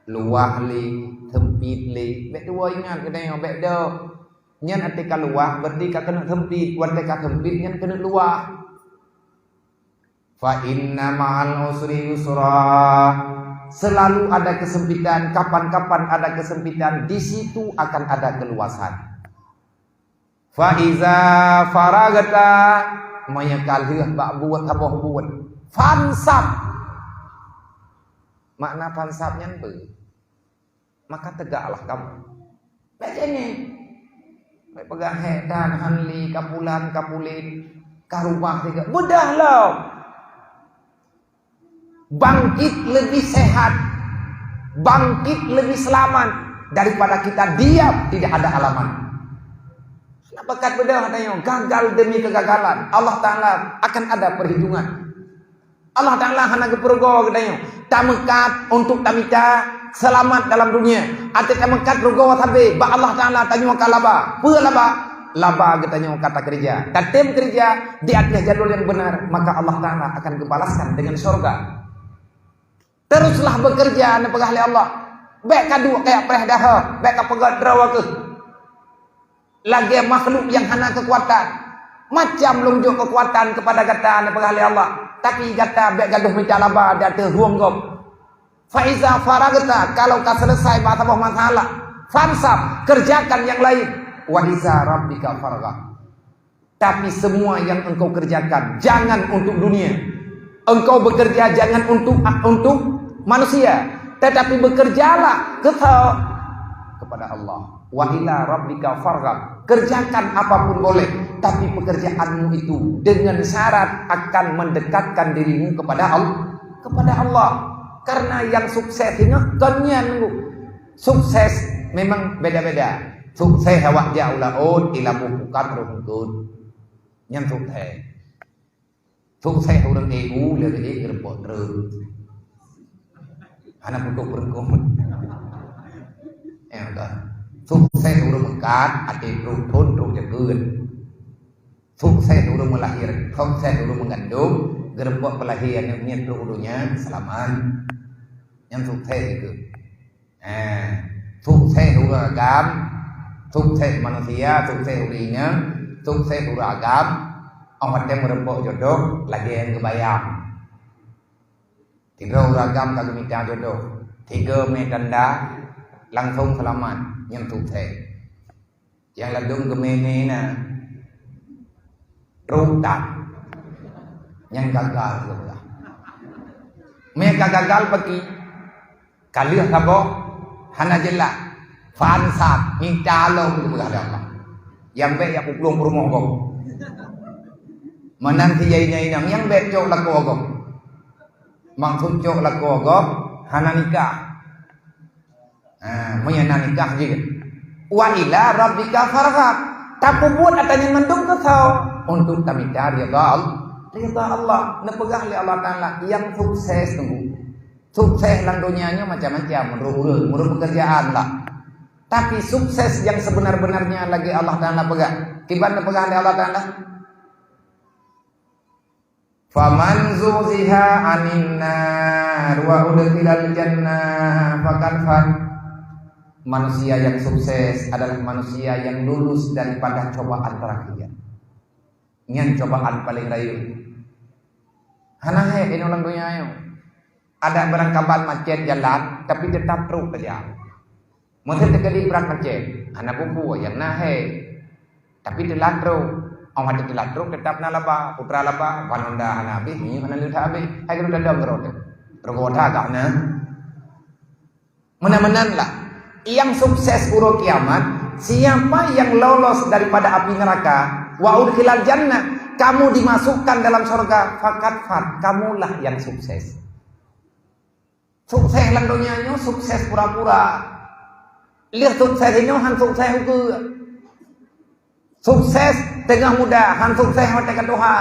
Luwah lé, seumpit lé, bèk tuwoe ingat geutanyoe, bèk dok. Nyan até ka luwah, berarti ka keuneuk seumpit. Watèe ka seumpit, nyan keuneuk luwah. Fa inna ma'al usri yusra. Selalu ada kesempitan, kapan-kapan ada kesempitan, di situ akan ada keluasan. Fa iza faragta, meunyoe ka lheueh bak buet saboh buet, fansab. Makna fansab nyan peue? Maka tegaklah kamu. Bèk cengeng. Bèk peugah, "Hèk tan, han lé, ka pulan, ka pulen, ka rubah sigoe." Beudôh lom. Bangkit lebih sehat, bangkit lebih selamat daripada kita diam tidak ada alamat. Hana bakat beudôh tanyoe, gagal demi kegagalan. Allah Ta'ala akan ada perhitungan. Allah Ta'ala hana geupeurugoe geutanyoe. Tameukat untuk tamita seulamat dalam dunia. Até tameukat rugoe sabe bak Allah Ta'ala, tanyoe ka laba. Peue laba? Laba geutanyoe ka takeureuja. Tatem keureuja di ateueh jadwal nyang beunar, maka Allah Ta'ala akan geubalaskan dengan syurga. Teruslah bekerja, neupeugah lé Allah. Bèk ka duek kaya preh dahô, bèk ka peugöt droe keuh. Lagèe makhluk nyang hana keukuatan. Macam lôn jok keukuatan keupada gata, neupeugah lé Allah. Tapi gata bèk gadoh mita laba di ateueh hueng gob. Fa iza faragta, kalau ka selesai bak saboh masalah, fansab, kerjakan yang lain. Wa iza rabbika farghab. Tapi semua yang engkau kerjakan, jangan untuk dunia. Engkau bekerja jangan untuk, untuk manusia, tetapi bekerjalah ke-, kepada Allah. Wa ila rabbika farghab. Kerjakan apapun boleh, tapi pekerjaanmu itu dengan syarat akan mendekatkan dirimu kepada Allah, kepada Allah. Karena yang sukses ini kon nyan, Bu. Sukses memang beda-beda. Sukses awak jak u laôt, ileumèe pukat rhungkôt. Nyan sukses. Sukses ureueng ék u, lé ék geureumpok treuk. Hana putôh peureukoh. Ya kan? Sukses ureueng meukat, até trok thon trok jakeuet. Sukses ureueng meulahé, sukses ureueng meugandong, geureumpok peulahé aneuk miet trok u donya, seulamat. Nyan sukses itu. Eh, sukses ureueng agam, sukses manusia, sukses ureueng inong, sukses ureueng agam, 'oh watèe meureumpok jodoh, lagèe nyang geubayang. Sidroe ureueng agam ka geumita jodoh, tiga mè tanda, langsong seulamat, nyan sukses. Nyang ladôm geumè-mè na. Trok that. Nyang gagal geupeugah. Mè ka gagal paki. Ka lheueh saboh, hana jeulaih. Fansab, mita lom geupeugah lé Allah. Nyang bèk jak peuplueng peurumoh gob. Meunan si jai inong, nyang bèk cok lakoe gob. Maksud cok lakoe gob, hana nikah. Ha, meunyoe na nikah jeuet. Wa ila rabbika farghab. Tapeubuet ata nyan mandum keu soe? Untuk tamita ridha Al-, ridha Allah. Neupeugah lé Allah Taala nyang sukses teungku. Sukses lam donya nyoe macam-macam, meunurot ureueng, meunurot pekerjaan lah. Tapi sukses yang sebenar-benarnya lagi Allah Taala peugah. Kiban neupeugah lé Allah Taala? Faman zuhziha 'anin nar wa udkhilal jannah faqad faz. Manusia yang sukses adalah manusia yang lulus daripada cobaan terakhir. Nyan cobaan paling rayeuk. Hana hèk inoe lam donya nyoe. Adak barangkaban macet jalan, tapi teutap trok saja. Meusé teukeudi brat macet, hana peue-peue nyang na hèk. Tapi teulat trok, 'oh watèe teulat trok teutap na laba, putra laba, ban honda hana habéh, minyeuk hana leuet habéh. Hai keuneuk tadong keudroe teuh. Reugoe that gah na. Meunan-meunan lah. Nyang sukses uroe kiamat, siapa yang lolos daripada api neraka, wa udkhilal jannah, kamu dimasukkan dalam surga, faqad faz, kamulah yang sukses. Sukses lam donya nyoe sukses pura-pura. Lheueh sukses nyoe han sukses ukeue. Sukses teungoh muda, han sukses watèe ka tuha.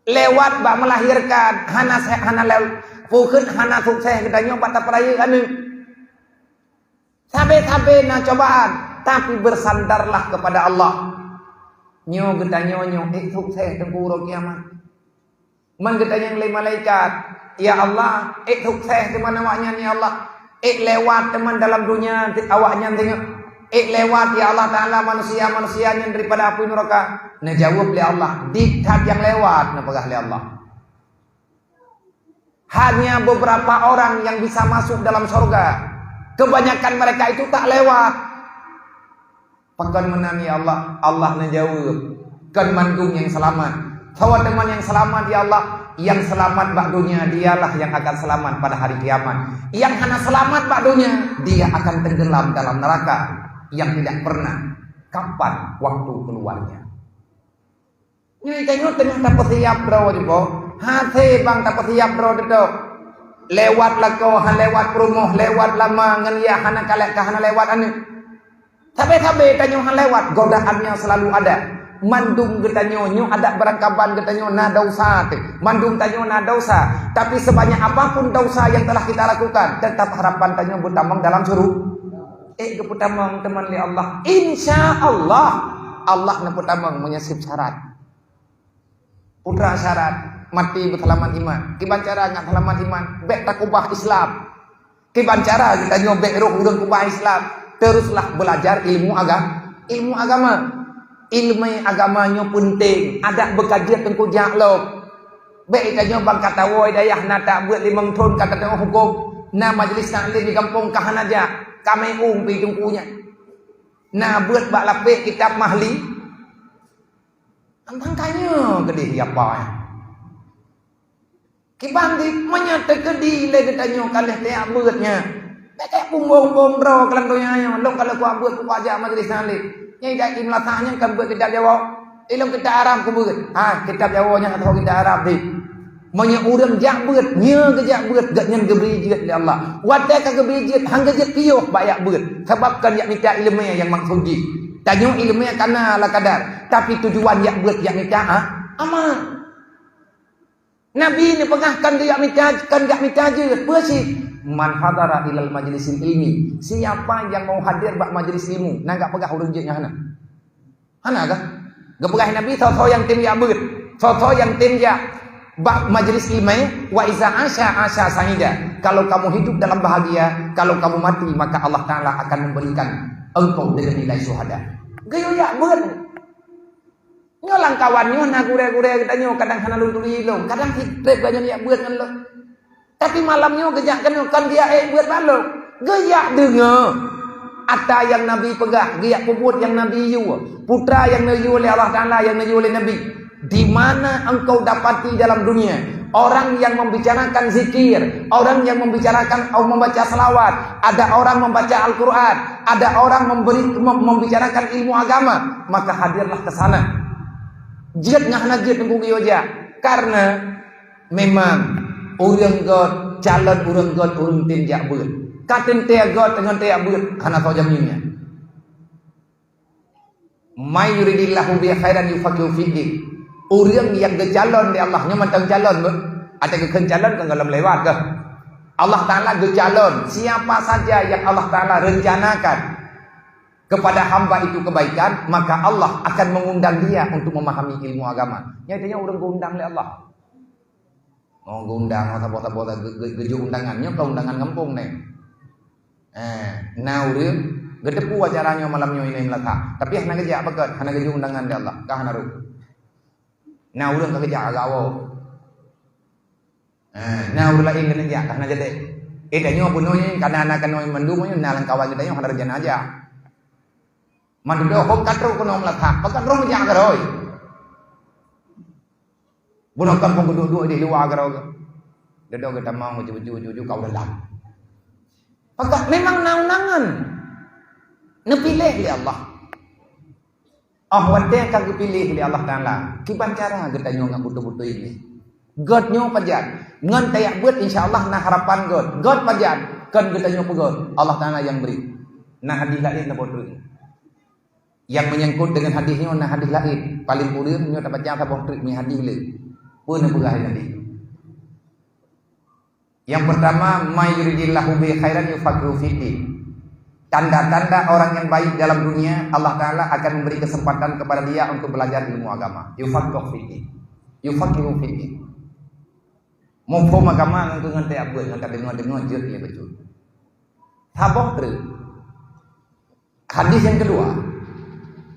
Lewat bak melahirkan, hana se-, hana lew-, pukheun hana sukses geutanyoe bak tapeurayeuk aneuk. Sabe-sabe na cobaan, tapi bersandarlah kepada Allah. Nyoe geutanyoe nyoe, eh, sukses teungku uroe kiamat. Man geutanyong lé malaikat, "Ya Allah, ék sukses teuma awaknyan, ya Allah. Ék lewat teuma dalam dunia awaknyan teungoh. Ék lewat, ya Allah Taala, manusia-manusia nyan daripada apui neraka." Neujaweueb lé Allah, "Dipat nyang lewat," neupeugah lé Allah. "Hanya beberapa orang yang bisa masuk dalam surga. Kebanyakan mereka itu tak lewat." "Pakon meunan, ya Allah?" Allah neujaweueb, "Kon mandum nyang seulamat. Saboh teuma nyang seulamat, ya Allah, nyang seulamat bak dunia, dialah nyang akan seulamat pada hari kiamat. Nyang hana seulamat bak dunia, dia akan tenggelam dalam neraka yang tidak pernah kapan waktu keluarnya." Nyoe tanyoe teungoh tapeusiap droe jiboh. Hasé bang tapeusiap droe teutok. Lewat lakoe, han lewat peurumoh, lewat lama ngon yah hana kalek ka hana lewat aneuk. Sabe-sabe tanyoe han lewat, godaan nyan selalu ada. Mandum geutanyoe nyoe adak beurangkaban geutanyoe na desya teuh. Mandum tanyoe na desya. Tapi sebanyak apapun desya yang telah kita lakukan, tetap harapan tanyoe beutamong dalam syuru-, ék geupeutamong teuma lé Allah. Insya Allah, Allah neupeutamong meunyoe syarat. Putra syarat, maté beuseulamat iman. Kiban cara ngat seulamat iman, bék takubah Islam. Kiban cara geutanyoe bék roh ureuëng kubah Islam, teruslah belajar ilmu aga-, ilmu agama. Ilmu agama nyoe penting, adak beukajeuet teungku jak lom. Bék tanyoe bang ka tawoe dayah na tak beuet limong thon ka tateungoh huköm, na majlis taklim di gampông ka hana jak, ka meu'ueng pi teungku nyan. Na beuet bak lapék kitab mahli, Antang ka nyoe keudeh ya apa, eh? Kiban di meunyoe teukeudi lé geutanyoe ka lheueh tajak beuet nyan. Bék bumbong-bumbong droe keu lam donya nyoe, lôn ka lheueh kuat beuet kuat jak majelis taklim. Nyang idak di meulasah nyan kan beuet kitab Jawoe. Ilôn kitab Arab kubeuet. Ha, kitab Jawoe nyan atawa kitab Arab deh. Meunyoe ureuëng jak beuet, nyoe geujak beuet, gobnyan geubri jeuet lé Allah. Watée ka geubri jeuet, han geujeuet piôh bak jak beuet, sabab kon jak mita iéleumé nyang maksud jih. Tanyoe iéleumé ka na ala kadar, tapi tujuan jak beuet jak mita, ha? Amal. Nabi neupeugah kon geujak mita, kon jak mita jeuet, peue cit? "Man hadara ilal majlisil ilmi." Siapa yang mau hadir bak majlis ilmu, na gak peugah ureuëng jeuet nyan hana? Hana kah? Geupeugah Nabi, "Soe-soe nyang tem jak beuet, soe-soe nyang tem jak bak majlis iéleumé, wa iza asya, asya sa'ida." Kalau kamu hidup dalam bahagia, kalau kamu mati, maka Allah Taala akan memberikan engkau dengan nilai syuhada. Geuyue jak beuet. Nyoe lam kawan nyoe na gurée-gurée geutanyoe, kadang hana lôn turi lôn, kadang treb geutanyoe jak beuet ngon lôn. Tapi malam nyoe geujak keunoe kon geujak ék beuet bak lôn. Geujak deungoe ata nyang Nabi peugah, geujak peubuet nyang Nabi yue, putra nyang neuyue lé Allah Taala, nyang neuyue lé Nabi. Di mana engkau dapati dalam dunia orang yang membicarakan zikir, orang yang membicarakan, membaca salawat, ada orang membaca Al-Quran, ada orang memberi, mem-, membicarakan ilmu agama, maka hadirlah ke sana. Jeuet ngon hana jeuet teungku geuyue jak. Karena memang ureuëng göt, calon ureuëng göt, ureuëng tem jak beuet. Ka teuntée göt ngon teuyak beuet, hana soe jamin nyan. "May yuridillahu bihi khairan yufaqihu fiddin." Ureuëng nyang geucalon lé Allah, nyoe mantong calon beuh. Ada geukheun calon kan golom lewat kah? Allah Taala geucalon. Siapa saja yang Allah Taala rencanakan kepada hamba itu kebaikan, maka Allah akan mengundang dia untuk memahami ilmu agama. Nyan tanyoe ureuëng geuundang lé Allah. Oh, geuundang saboh-saboh ge-, ge-, geujok undangan. Nyoe ka undangan gampông nyoe. Eh, na ureuëng geuteupeue acara nyoe malam nyoe inong meulasa. Tapi hana geujak pakat, hana geujok undangan lé Allah. Ka hana rôh. Na ureuëng ka geujak agak woe. Eh, na ureuëng laén keuneuk jak, ka hana jadi. Eh, tanyoe bunoe nyoe, kana na keunoe mandum nyoe, na lam kawan geutanyoe hana rencana jak. Mandum hok ka trok keunoe meulasa, pakat rôh jak keudroe. Bunoe kampung geuduek-duek di luwa keudroe. Dudoe geutamong uju-uju, uju-uju ka u dalam. Pakat memang na undangan. Neupiléh lé Allah. Oh, watée ka geupiléh lé Allah Taala, kiban cara geutanyoe ngon beutôi-beutôi nyoe. Göt nyoe pajan, ngon tajak beuet insya Allah na harapan göt. Göt pajan, kon geutanyoe peugöt, Allah Taala nyang bri. Na hadih laén na boh treuk. Nyang meunyangkot deungon hadih nyoe na hadih laén. Paléng kureueng nyoe tabaca saboh treuk mi hadih le. Peue neupeugah Nabi? Yang pertama, "May yuridillahu bihi khairan yufaqihu fiddin." Tanda-tanda orang yang baik dalam dunia, Allah Taala akan memberi kesempatan kepada dia untuk belajar ilmu agama. Yufaqihu fiddin. Yufaqihu fiddin. Muphom agama ngon keu ngon teuh abeuet, ngon tadeungoe-deungoe jeuet lé bacut. Saboh treuk. Hadis nyang keudua,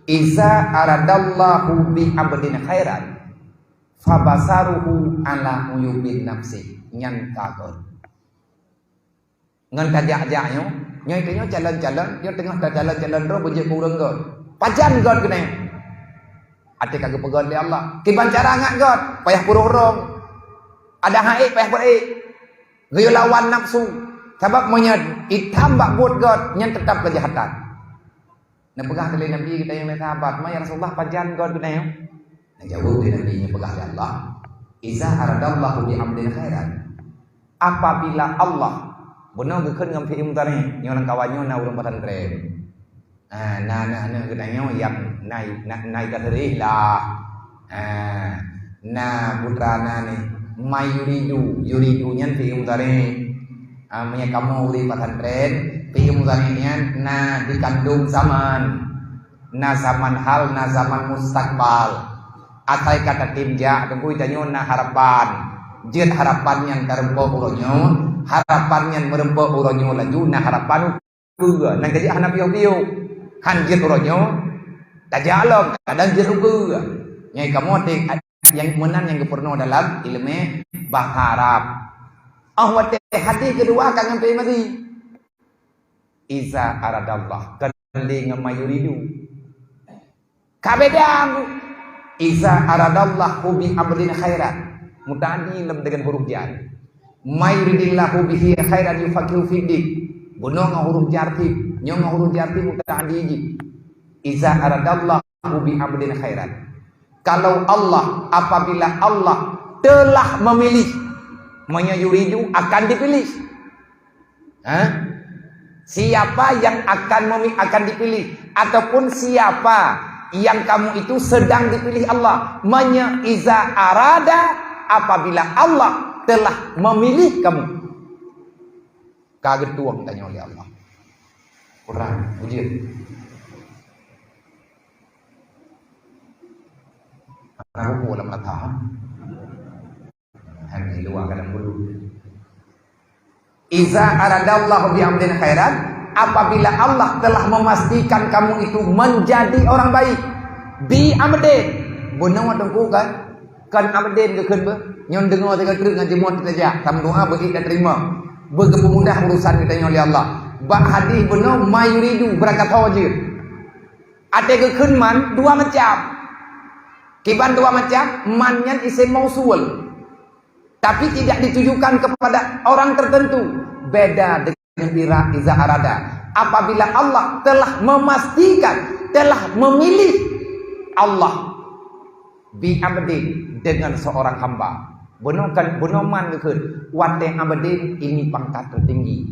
"Iza aradallahu bi abdin khairan, fabasaruhu ala uyubin nafsi." Nyan ka kon. Ngon tajak-jak nyoe, nyoe tanyoe calon-calon, nyoe teungoh tacalon-calon droe beujeuet keu ureueng göt. Pajan göt keunoe? Até ka geupeugöt lé Allah. Kiban cara ngat göt? Payah peuroh-roh. Ada haék, payah peuék. Geuyue lawan nafsu. Sabab meunyoe itam bak buet göt, nyan teutap keujahatan. Neupeugah lé Nabi geutanyoe lé sahabat, "Ma ya Rasulullah, pajan göt geutanyoe?" Neujaweueb lé Nabi, neupeugah lé Allah, "Iza aradallahu bi amrin khairan." Apabila Allah, bunoe geukheun ngon fi'il mudhari', nyoe lam kawan nyoe na ureueng pesantren. Ah, na aneuk-aneuk geutanyoe nyang na, na, na ida seureh lah. Ah, na putra na ni, ma yuridu, yuridu nyan fi'il mudhari'. Ah, meunyoe kamoe ureueng pesantren, fi'il mudhari' nyan na dikandong zaman. Na zaman hal, na zaman mustakbal. Asai ka tatem jak, teungku tanyoe na harapan. Jeuet harapan nyang tareumpok uroe nyoe, harapan nyang meureumpok uroe nyoe laju na harapan ukeue. Nyan ka jeuet hana piôh-piôh. Han jeuet uroe nyoe, tajak lom, kadang jeuet ukeue. Nyan kamoe teuh nyang meunan nyang geupeurunoe dalam ileumèe bahasa Arab. Oh watèe hadis keudua ka ngon fi'il madhi. Iza aradallah, kon lé ngon ma yuridu. Ka beda, Bu. Iza aradallahu bi amrin khairan. Muta'addi lom deungon huruf jar. Ma yuridillahu bihi khairan yufaqihu fiddin. Bunoe ngon huruf jar pih. Nyoe ngon huruf jar pih muta'addi jih. Iza aradallahu bi amrin khairan. Kalau Allah, apabila Allah telah memilih, meunyoe yuridu akan dipilih. Hah? Siapa yang akan memi-, akan dipilih, ataupun siapa yang kamu itu sedang dipilih Allah? Meunyoe iza arada, apabila Allah telah memilih kamu. Ka geutueng tanyoe lé Allah. Kurang, ujeuen. Hana buku lam mata. Hai, luwa kadang bulu. Iza aradallahu bi amrin khairan, apabila Allah telah memastikan kamu itu menjadi orang baik, bi amrin, bunoe teungku kan? Kan amrin geukheun beuh, nyoe deungoe sigoe treuk ngon jeuet tajak, tameudoa beuék tateurima, beugeupeumudah urusan geutanyoe lé Allah. Bak hadis bunoe ma yuridu, beurangkat ho jeuet. Até geukheun man dua macam. Kiban dua macam, man nyan isim mausul. Tapi tidak ditujukan kepada orang tertentu. Beda dengan ira-, iza arada. Apabila Allah telah memastikan, telah memilih Allah bi abdin, dengan seorang hamba. Bunoe kan, bunoe man geukheun, watèe abdin ini pangkat tertinggi.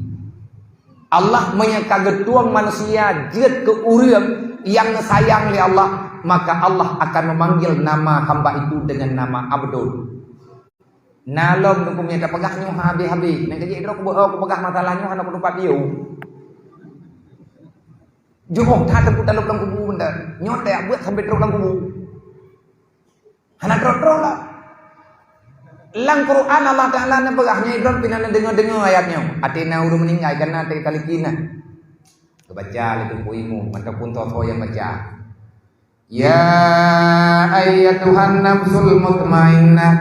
Allah meunyoe ka geutueng manusia jeuet keu ureueng nyang geusayang lé Allah, maka Allah akan memanggil nama hamba itu dengan nama abdun. Na lom teungku meunyoe tapeugah nyoe habéh-habéh. Nyan ka jeuet droe kubu, oh, kupeugah masalah nyoe hana kutupat yue. Jeuet that teungku talop lam kubu benda. Nyoe tajak beuet sampai trok lam kubu. Hana trok-trok lah. Lam Quran Allah Taala neupeugah nyoe, droe pih na neudeungoe-deungoe ayat nyoe. Até na ureueng meuninggai, kana teuka liki na. Geubaca lé teungku imum ataupun soe-soe nyang baca. Ya ayyatuhan nafsul mutmainnah,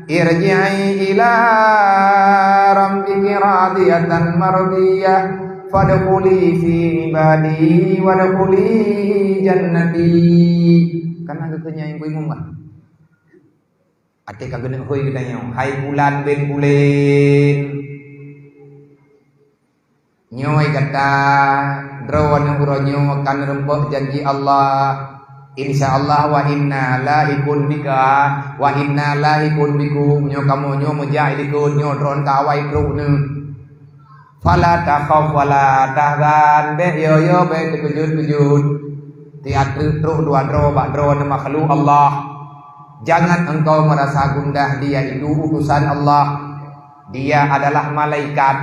irji'i ila rabbiki radiyatan mardiyah, fadkhuli fi ibadi wadkhuli jannati. Kana geukheun nyan teungku imum kan? Até ka geuneuk hôi geutanyoe, hai bulan bin buleuen. Nyoe gata, droeneuh uroe nyoe ka neureumpok janji Allah. Insya Allah, wa inna lahiqun bika, wa inna lahiqun bikum. Nyoe kamoe nyoe meujak i likot, nyoe droeneuh ka awai trok neuh. Fala takhaf wala tahzan, bèk yo-yo, bèk teukeujot-keujot. Tiateuek trok dua droe bak droeneuh makhluk Allah. Jangan engkau merasa gundah, dia itu utusan Allah. Dia adalah malaikat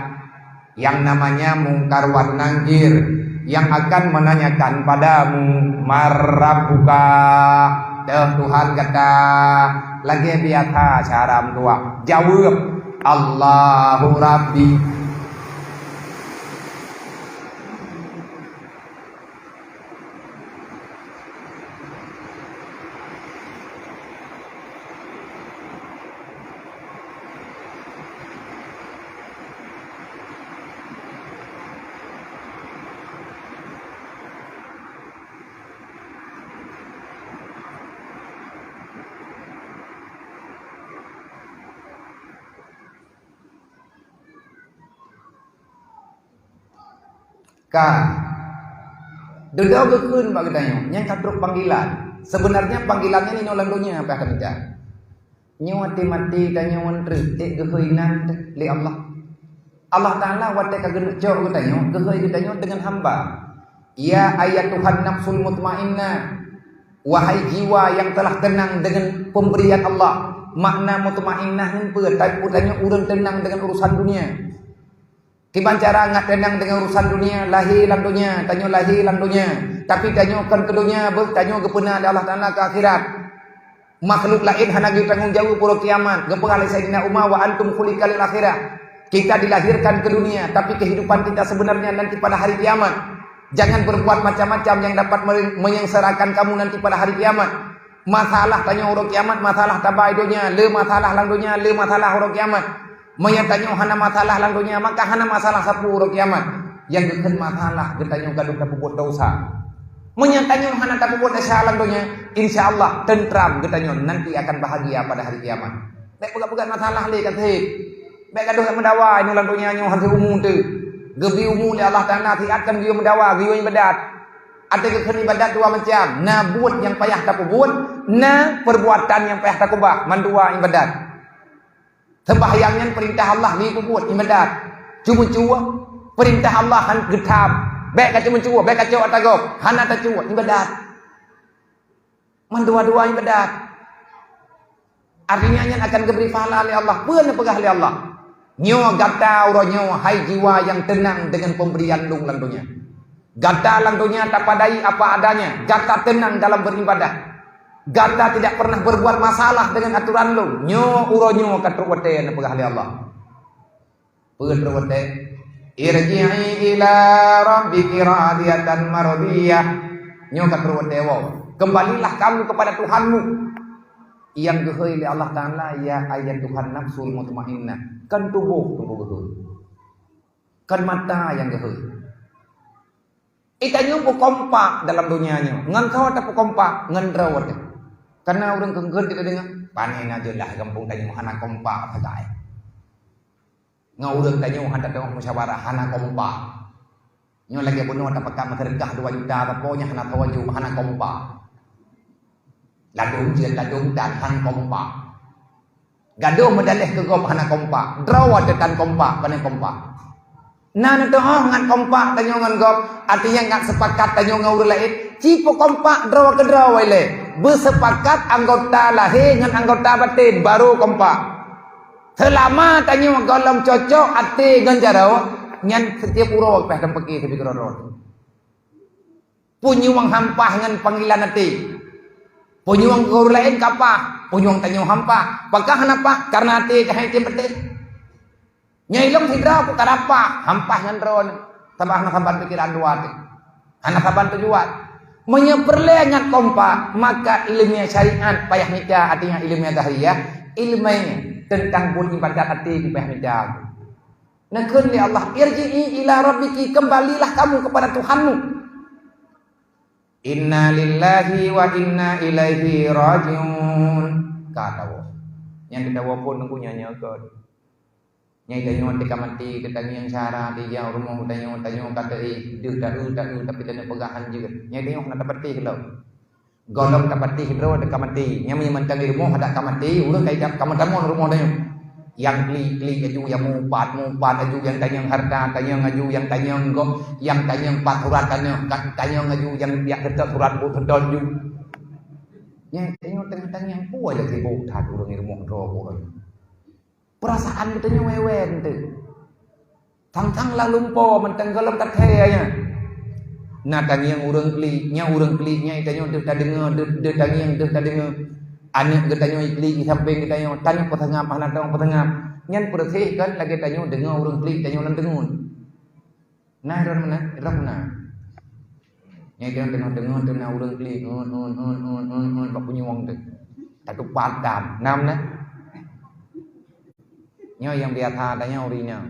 yang namanya Mungkar wa Nangkir yang akan menanyakan padamu, "Man rabbuka?" Teuh Tuhan gata, lagèe biasa cara meutuah. Jaweueb, Allahu Rabbi. Ka. Dudoe geukheun bak geutanyoe, nyan ka trok panggilan. Sebenarnya panggilan nyan inoe lam donya, apa kata kita? Nyoe watée maté tanyoe ngon treuk, ék geuhôi nan lé Allah. Allah Taala watée ka geuneuk cok geutanyoe, geuhôi geutanyoe deungon hamba. Ya ayyatuhan nafsul mutmainnah, wahai jiwa yang telah tenang dengan pemberian Allah. Makna mutmainnah nyan peue? Tanyoe ureuëng tenang dengan urusan dunia. Kiban cara ngat teunang deungon urusan dunia, lahé lam donya, tanyoe lahé lam donya. Tapi tanyoe kon keu donya, beuh, tanyoe geupeuna lé Allah Taala keu akhirat. Makhluk laén hana geutanggong jaweueb uroe kiamat. Geupeugah lé Saidina Umar, "Wa antum khuliqa lil akhirah." Kita dilahirkan ke dunia, tapi kehidupan kita sebenarnya nanti pada hari kiamat. Jangan berbuat macam-macam yang dapat me-, menyengsarakan kamu nanti pada hari kiamat. Masalah tanyoe uroe kiamat, masalah taba i donya, le masalah lam donya, le masalah uroe kiamat. Meunyoe tanyoe hana masalah lam donya, maka hana masalah sapeue uroe kiamat. Nyang geukheun masalah geutanyoe ka lheueh tapeubuet desya. Meunyoe tanyoe hana tapeubuet desya lam donya, insya Allah teuntram geutanyoe nanti akan bahagia pada hari kiamat. Bék peugah-peugah masalah lé kan seb. Bék gadoh jak meudawa inoe lam donya nyoe hana umu teuh. Geubri umu lé Allah Taala siat kan geuyue meudawa, geuyue iébadat. Até geukheun iébadat dua macam, na buet nyang payah tapeubuet, na perbuatan nyang payah takeubah, mandua iébadat. Seumbahyang nyan peurintah Allah geuyue peubuet, iébadat. Ceumeucue, peurintah Allah han geutham. Bék kaceumeucue, bék kacok ata gob, hana tacok, iébadat. Mandua-dua iébadat. Artinya nyan akan geubri pahala lé Allah. Peue neupeugah lé Allah? Nyoe gata uroe nyoe, hai jiwa nyang teunang deungon pemberian Lôn lam donya. Gata lam donya tapadai apa adanya, gata teunang dalam beribadah. Gata tidak pernah berbuat masalah dengan aturan Lôn. Nyoe uroe nyoe ka trok watée neupeugah lé Allah. Peue trok watée? "Irji'i ila rabbiki radiyatan mardiyah." Nyoe ka trok watée woe. Kembalilah kamu kepada Tuhanmu. Nyang geuhôi lé Allah Taala, ya ayyatuhan nafsul mutmainnah. Kon tuboh, tuboh geuhôi. Kon mata nyang geuhôi. Geutanyoe peukompak dalam donya nyoe. Ngon soe tapeukompak? Ngon droe teuh. Kana ureuëng keungkeut kita deungoe, pane na jeulaih gampông tanyoe hana kompak sagai. Ngon ureuëng tanyoe hana teuh musyawarah, hana kompak. Nyoe lagée bunoe tapakat meuseudeukah dua juta, sapoe nyan hana soe jok, hana kompak. Ladôm jeuet, ladôm tan, hana kompak. Gadoh meudaleh keu gob hana kompak. Droe teuh tan kompak, pane kompak. Na neuteuôh ngat kompak tanyoe ngon gob, artinya ngat seupakat tanyoe ngon ureuëng laén. Ci peukompak droe keudroe ilée. Beuseupakat anggota lahé ngon anggota batén, barô kompak. Seulama tanyoe gohlom cocok até ngon jaroe, nyan setiap uroe payah tapiké sibeudôh droe. Punyueng han paih ngon panggilan até. Punyueng keu ureuëng laén ka paih, punyueng tanyoe han paih. Pakon hana paih? Kareuna até ka han tem patéh. Nyoe ilong sidroe ku ka paih, han paih ngon droeneuh. Sabab hana saban pikeran dua teuh. Hana saban tujuan. Meunyoe peureulée ngat kompak, maka iéleumé syariat payah mita, artinya iéleumé zahiriyah, iéleumé teuntang buet iébadat até payah mita. Neukheun lé Allah, "Irji'i ila rabbiki," kembalilah kamu kepada Tuhanmu. "Inna lillahi wa inna ilaihi raji'un." Ka tawoe. Nyang geutanyoe phon teungku nyan nyoe kon. Nyang tanyoe teuka maté, geutangieng syara, tijak rumoh tanyoe, tanyoe ka teu-éh, deuh ta-eu, ta-eu, tapi tanyoe peugah han jeuet. Nyang tanyoe hana tapatéh lom. Gohlom tapatéh droe teuka maté. Nyang meunyoe mantong di rumoh adak ka maté, ureuëng ka idap ka meutamong rumoh tanyoe. Nyang klik-klik aju, nyang mupat-mupat aju, nyang tanyong harta, tanyong aju, nyang tanyong gob, nyang tanyong pat surat tanyong, ka tanyong aju, nyang jak seutôt surat buet seutôt aju. Nyang tanyoe teungoh tanyong, peue lagée sibok that ureuëng di rumoh droe ureuëng. Peurasaan geutanyoe wewen teuh. Thang-thang lam lumpoe mantong gohlom tathée nyan. Na tangieng ureuëng klik, nyan ureuëng klik nyan tanyoe deuh tadeungoe, deuh, deuh tangieng, deuh tadeungoe. Aneuëk geutanyoe iklik di sampéng geutanyoe, tanyoe peuseungab hana tong peuseungab. Nyan peureuséh kan lagée tanyoe deungoe ureuëng klik tanyoe lam teungeut. Nah, droe meunan, droe meunan. Nyan kira teungoh-teungoh teuh na ureuëng klik, ngon, ngon, ngon, ngon, ngon, ngon, bak punyueng teuh. Tatupat dam. Nam na. Nyoe nyang biasa tanyoe ureuëng inong.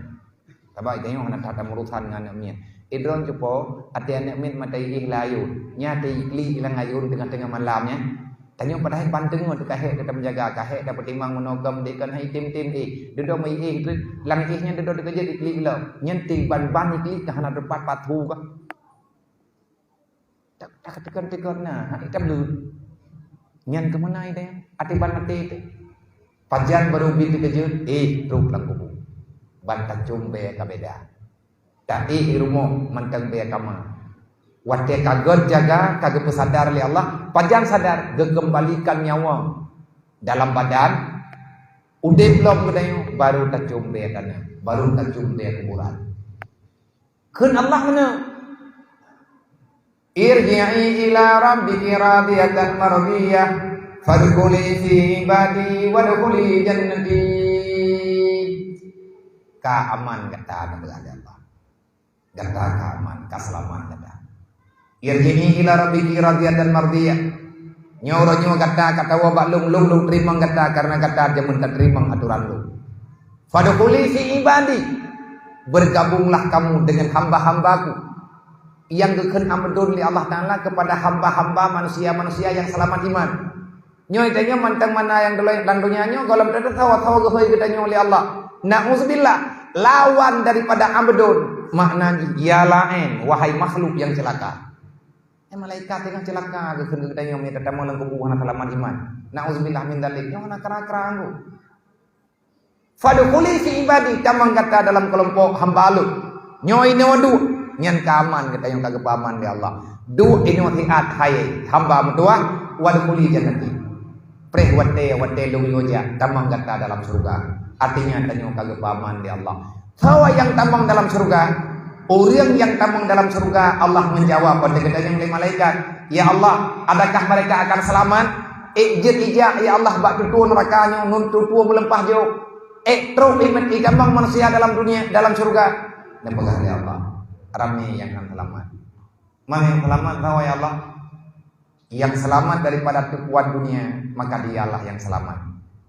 Sabab tanyoe hana that meurusan ngon aneuk miet. Idroe cupo, até aneuk miet mata iéh lam ayôn. Nya até iklik lam ayôn teungoh-teungoh malam nyan. Tanyoe padahai ban teungoh teuh ka hék that meujaga, ka hék that peutimang meunoe keu meudeh kon hai tem-tem éh. Dudoe meuiéh treuk, lam iéh nyan dudoe teukeujot iklik lom. Nyan tiban-ban iklik ka hana teupat pat hu ka. Tak, tak teukon-teukon na, ha, itam lut. Nyan keumeuna idéh, até ban maté teuh. Pajan barô ubit teukeujot, éh, trok lam kubu. Ban tacom bée ka beda. Taéh i rumoh mantong bée kama. Watée ka gét jaga, ka geupeusadar lé Allah, pajan sadar, geukeumbalikan nyawa dalam badan, udeb lom geutanyoe, baru tacom bée tanah, baru tacom bée kuburan. Kheun Allah meunoe, "Irji'i ila rabbiki radiyatan mardiyah, fadkhuli fi ibadi wadkhuli jannati." Ka aman gata, na beurala Allah. Gata ka aman, ka seulamat gata. "Irji'i ila rabbiki radiyatan mardiyah." Nyoe uroe nyoe gata ka tawoe bak lôn, lôn, lôn teurimong gata, karena gata jameun tateurimong atoran lôn. "Fadkhuli fi ibadi." Bergabunglah kamu dengan hamba-hambaku. Nyang geukheun amdon lé Allah Ta'ala kepada hamba-hamba manusia-manusia yang selamat iman. Nyoe tanyoe mantong mana nyang dulu lam donya nyoe gohlom teuh tho-tho geuhôi geutanyoe lé Allah. Na'udzubillah, lawan daripada amdon, makna jih ya la'in, wahai makhluk yang celaka. Eh, malaikat teungoh celaka geukheun geutanyoe meunyo tatamong lam kubu hana seulamat iman. Na'udzubillah min dzalik. Nyoe hana kra-kra anggô. "Fadkhuli fi ibadi," tamong gata dalam keulompok hamba lôn. Nyoe inoe duek, nyan ka aman geutanyoe ka geupeuaman lé Allah. Duek inoe siat hai hamba meutuwah, "wadkhuli jannati." Preh watée, watée lôn yue jak, tamong gata dalam syeuruga. Artinya tanyoe ka geupeuaman lé Allah. Soe nyang tamong dalam syeuruga? Ureuëng nyang tamong dalam syeuruga, Allah meujaweueb watée geutanyong lé malaikat, "Ya Allah, adakah mereka akan selamat?" Ék jeuet ijak, ya Allah, bak tutoe neuraka nyoe, ngon tutoe meuleumpah jok. Ék trok imeut itamong manusia dalam dunia, dalam syeuruga. Neupeugah lé Allah, ramé nyang hana seulamat. Man nyang seulamat sawa, ya Allah? Nyang seulamat daripada tipuan dunia, maka dialah nyang seulamat.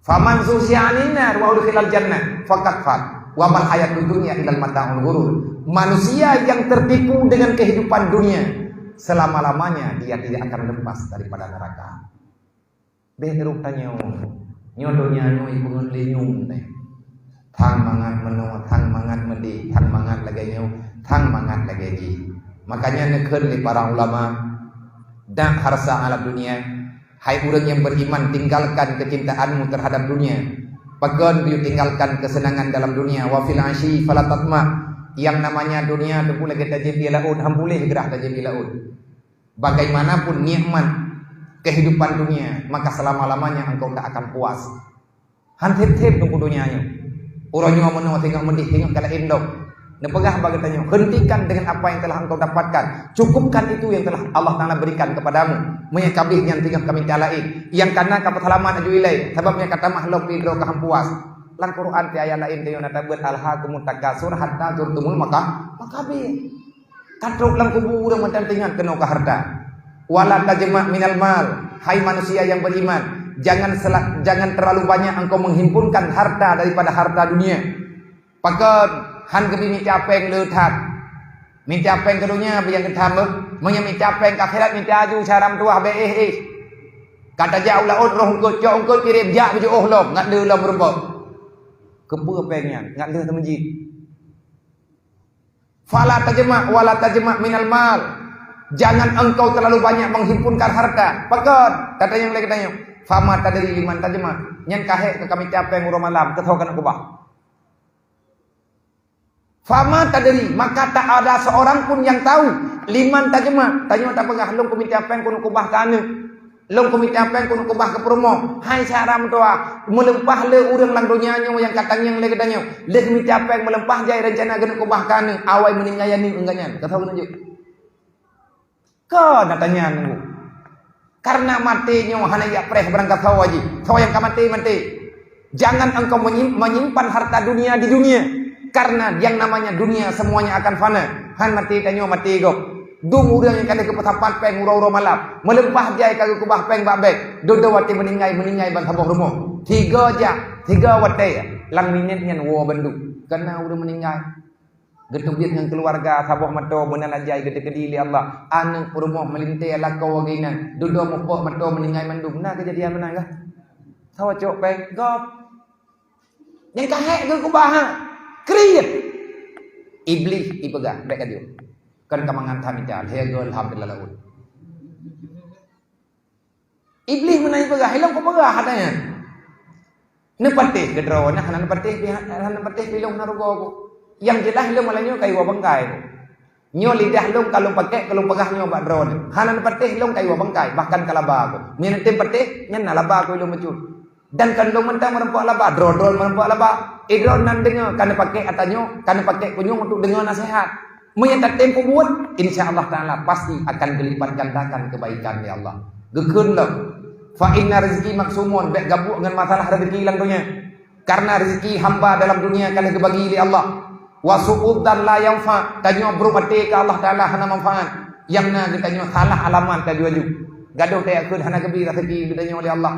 "Faman zuhziha 'anin nar wa udkhilal jannah faqad faz. Wa mal hayatud dunya illa mata'ul ghurur." Manusia yang tertipu dengan kehidupan dunia, selama-lamanya dia tidak akan lepas daripada neraka. Bék rôh tanyoe, nyoe donya nyoe ipeungeut lé nyum teuh. Thang mangat meunoe, thang mangat meudéh, thang mangat lagée nyoe, thang mangat lagée jih. Makanya neukheun lé para ulama, "Da' harsa 'alad dunya," hai ureuëng nyang beriman, tinggalkan kecintaanmu terhadap dunia. Pakon piôh tinggalkan kesenangan dalam dunia, "Wa fil 'aisyi fala tatma'." Yang namanya dunia teupeu lagée tajép ié laôt, han puléh grah tajép ié laôt. Bagaimanapun nikmat kehidupan dunia, maka selama-lamanya engkau tak akan puas. Han theb-theb teungku donya nyoe. Uroe nyoe meunoe, singoh meudéh, singoh ka laén lom. Neupeugah bak geutanyoe, hentikan dengan apa yang telah engkau dapatkan. Cukupkan itu yang telah Allah Ta'ala berikan kepadamu. Meunyo ka abéh nyan singoh ka minta laén. Nyang kana ka peuseulamat aju ilée, sabab nyang ka tamah lom pih droe ka han puas. Lam Quran di ayat laén tanyoe na tabeuet, "Alhaakumut takatsur hatta zurtumul maka-, maqabir." Ka trok lam kubu ureuëng mantong teuingat keunoe keu harta. "Wala tajma' minal mal," hai manusia yang beriman, jangan sela-, jangan terlalu banyak engkau menghimpunkan harta daripada harta dunia. Pakon han geubi mita péng le that. Mita péng keu donya beu nyang geutam beuh. Meunyo mita péng keu akhirat mita aju cara meutuwah bék éh-éh. Ka tajak u laôt roh eungkôt, cok eungkôt kirém jak beujiôh lom, ngat le lom meurumpok. Keupeue péng nyan? Ngat le teumeujit. "Fala tajma', wala tajma' minal mal." Jangan engkau terlalu banyak menghimpunkan harta. Pakon? Tatanyong lé geutanyoe. "Fama tadri liman tajma'." Nyan ka hék ka mita péng uroe malam, keu soe keuneuk keubah. "Fama tadri," maka tak ada seorang pun yang tahu, "liman tajma'." Tanyoe tapeugah, "Lôn keu mita péng keuneuk keubah keu aneuk." Lôn keu mita péng keuneuk keubah keu peurumoh. Hai cara meutuwah, meuleumpah le ureuëng lam donya nyoe nyang ka tangieng lé geutanyoe. Lheueh mita péng meuleumpah jai reuncana keuneuk keubah keu aneuk, awai meuninggai aneuk geuh nyan. Keu soe keuneuk jok? Keu na tanyong nunggu. Karena maté nyoe hana jak preh barang keu soe jih. Soe nyang ka maté, maté. Jangan engkau menyim-, menyimpan harta dunia di dunia, karena yang namanya dunia semuanya akan fana. Han maté tanyoe maté gob. Dum ureuëng nyang ka lheueh geupeusapat péng uroe-uroe malam, meulimpah jai ka geukeubah péng bak bank, dudoe watée meuninggai, meuninggai ban saboh rumoh. Tiga jam, tiga watée, lam minét nyan woe bandum. Kana ureuëng meuninggai. Geuteubiet ngon keuluwarga, saboh mantong meunan ajai geuteukeudi lé Allah. Aneuk peurumoh meulintée lakoe geuinan, dudoe mupok mantong meuninggai mandum. Na keujadian meunan kah? Sawa cok péng gob. Nyang ka hék geukeubah, ha. Kriet. Iblih ipeugah, bék ka jeuet. Kan ka mangat that mita, lhée goe alhamdulillah laôt. Iblih meunan jipeugah, ilong kupeugah hata nyan. Neupatéh keudroe, nah hana neupatéh pih, hana neupatéh pih ilong na rugoe ku. Nyang jeulaih ilong malam nyoe kayue bangkai ku. Nyoe lidah lôn ka lôn pakék, ka lôn peugah nyoe bak droeneuh. Hana neupatéh ilong kayue bangkai, bahkan ka laba ku. Meunyo neutem patéh, nyan na laba ku ilong bacut. Dan kon lôn mantong meureumpok laba, droe-droe meureumpok laba. Eh, droe nan deungoe, ka neupakék ata nyoe, ka neupakék ku nyoe untuk deungoe naseuhat. Meunyo tatem peubuet, insya Allah Taala pasti akan geulipat gandakan kebaikan lé Allah. Geukheun lom, "Fa inna rizqi maqsumun," bék gabuek ngon masalah rezeki lam donya. Karena rezeki hamba dalam dunia ka lheueh geubagi lé Allah. "Wa su'udzan la yanfa," tanyoe brok até keu Allah Taala hana manfaat. Nyang na geutanyoe salah alamat ka laju-laju. Gadôh teuka hana geubi rezeki geutanyoe lé Allah.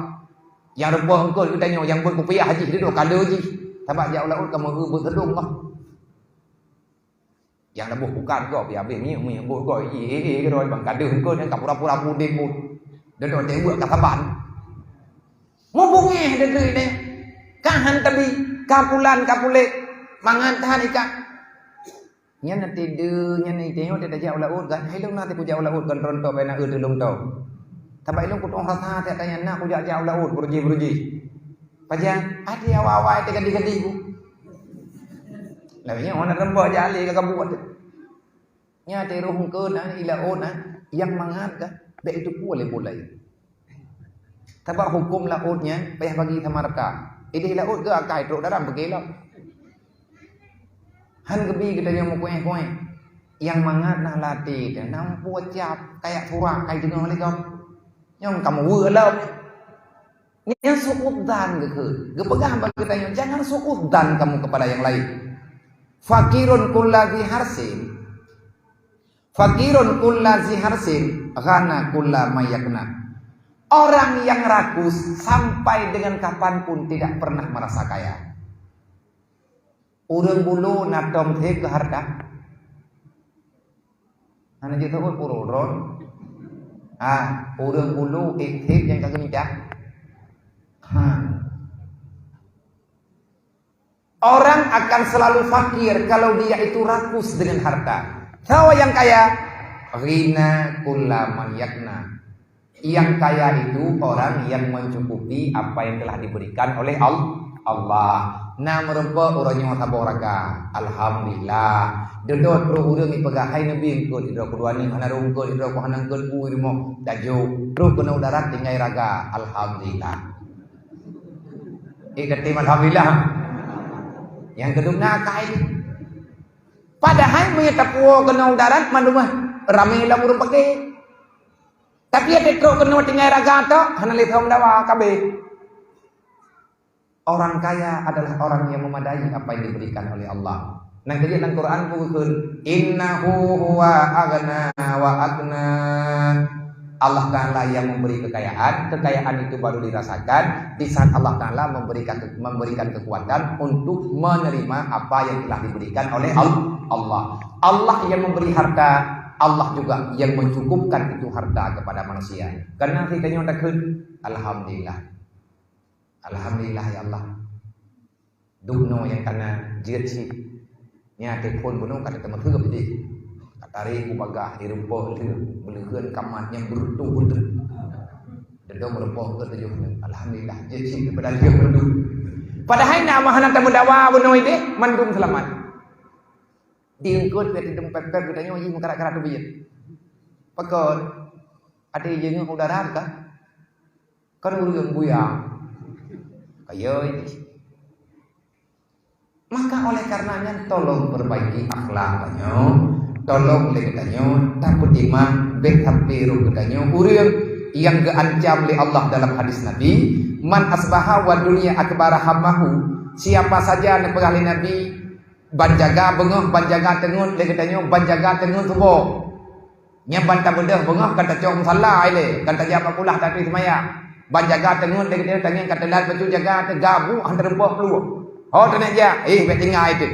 Nyang rumpok eungkôt geutanyoe, nyang buet kupiah jih dudoe ka le jih. Sabab jak u laôt ka meu-eu buet seudong bah. Nyang leubeh bukan gob, ya, habéh minyeuk-minyeuk buet gob, ih, ih, ih, keudroe bang, ka deuh eungkôt nyang ka pura-pura pudeb buet. Dudoe teubuet ka saban. Mubungéh deungoe nyan. Ka han tabi, ka pulan, ka puléh, mangat that ikat. Nyan na teudeue, nyan na iteunyok tajak u laôt kan. Hai lôn na teuh kujak u laôt kan, teurontok bak na eu teuh lôn tho. Sabab ilôn kutueng rasa tiep tanyan na kujak-jak u laôt, beurujih-beurujih. Pajan, até awai-awai teuh gadih-gadih bu. Lalu nyoe na reumbak jak alé ka kabuet. Nya teuh roh eungkôt na, i laôt na, nyang mangat ka, bék itu pue lé bulai. Sabab huköm laôt nyan payah bagi sama rata. Ideh laôt geu akai trok daram beuke lom. Han geubi geutanyoe meukuéh-kuéh. Nyang mangat na lam até teuh, na meupucap, kayak surak kai deungoe lé gob. Nyang ka meuweuek lom. Nyan su'udzan geukheun. Geupeugah bak geutanyoe, jangan su'udzan kamu kepada yang lain. Fakirun kulla dzi harsin. Fakirun kulla dzi harsin, ghana kulla man yakna. Orang yang rakus sampai dengan kapanpun tidak pernah merasa kaya. Ureuëng bulo na tom that keu hareuta? Hana jeuet teuôt puro droe. Ha, ureuëng bulo ék that nyang ka geumita. Ha. Orang akan selalu fakir kalau dia itu rakus dengan harta. Siapa yang kaya? Ghina kulla man yakna. Yang kaya itu orang yang mencukupi apa yang telah diberikan oleh Al-, Allah. Na meureumpok uroe nyoe saboh raka. Alhamdulillah. Dudoe trok ureuëng ipeugah, "Hai neubi eungkôt, sidroe keudua nyoe hana rhung eungkôt, sidroe ku hana eungkôt, u rumoh tajok." Trok keunoe u darat tinggai raga. Alhamdulillah. Eh, katem alhamdulillah. Nyang keudum na akai. Padahai meunyo tapuwoe keunoe u darat mandum ramé lam ureuëng paké. Tapi até trok keunoe tinggai raga tok, hana lé thom dawa kabeh. Orang kaya adalah orang yang memadai apa yang diberikan oleh Allah. Nang keujeuet lam Quran geukheun, "Innahu huwa aghna wa aqna." Allah Ta'ala yang memberi kekayaan, kekayaan itu baru dirasakan di saat Allah Ta'ala memberikan, memberikan kekuatan untuk menerima apa yang telah diberikan oleh Al-, Allah. Allah yang memberi harta, Allah juga yang mencukupkan itu harta kepada manusia. Karena kita nyoe takheun, alhamdulillah. Alhamdulillah ya Allah. Duek noe nyang kana jeuet cit. Nyan telepon bunoe ka teumeuteumé deh. Ka tarek u bagah, ireumpok lheueh, meuleuheuen kamat nyang beureutoh-reutoh. Dedom reumpok keu tujoh nyoe. Alhamdulillah, jeuet cit daripada lheueh meunduek. Padahai na mah hana tameudawa bunoe deh, mandum seulamat. Di eungkôt pih teudong pép-pép geutanyoe jih meukarat-karat teubiet. Pakon? Até jeungeuk udara ka? Kan ureuëng buya. Kaya ini. Maka oleh karenanya tolong perbaiki akhlak tanyoe, tolong lé geutanyoe tapeutimang bék sampai roh geutanyoe ureuëng Nyang geuancam lé Allah dalam hadis Nabi, "Man asbaha wa dunya akbara hammahu." Siapa saja neupeugah lé Nabi, "Ban jaga beungoh, ban jaga teungeut lé geutanyoe, ban jaga teungeut suboh." Nyan ban tabeudôh beungoh ka tacok musala ilée, ka tajak bak kulah tapi seumayang. Ban jaga teungeut lé geutanyoe, tangieng ka teulat bacut jaga, teugabuek han teurumpok pluek. Ho teuneuk jak, eh, bék tinggai teuh.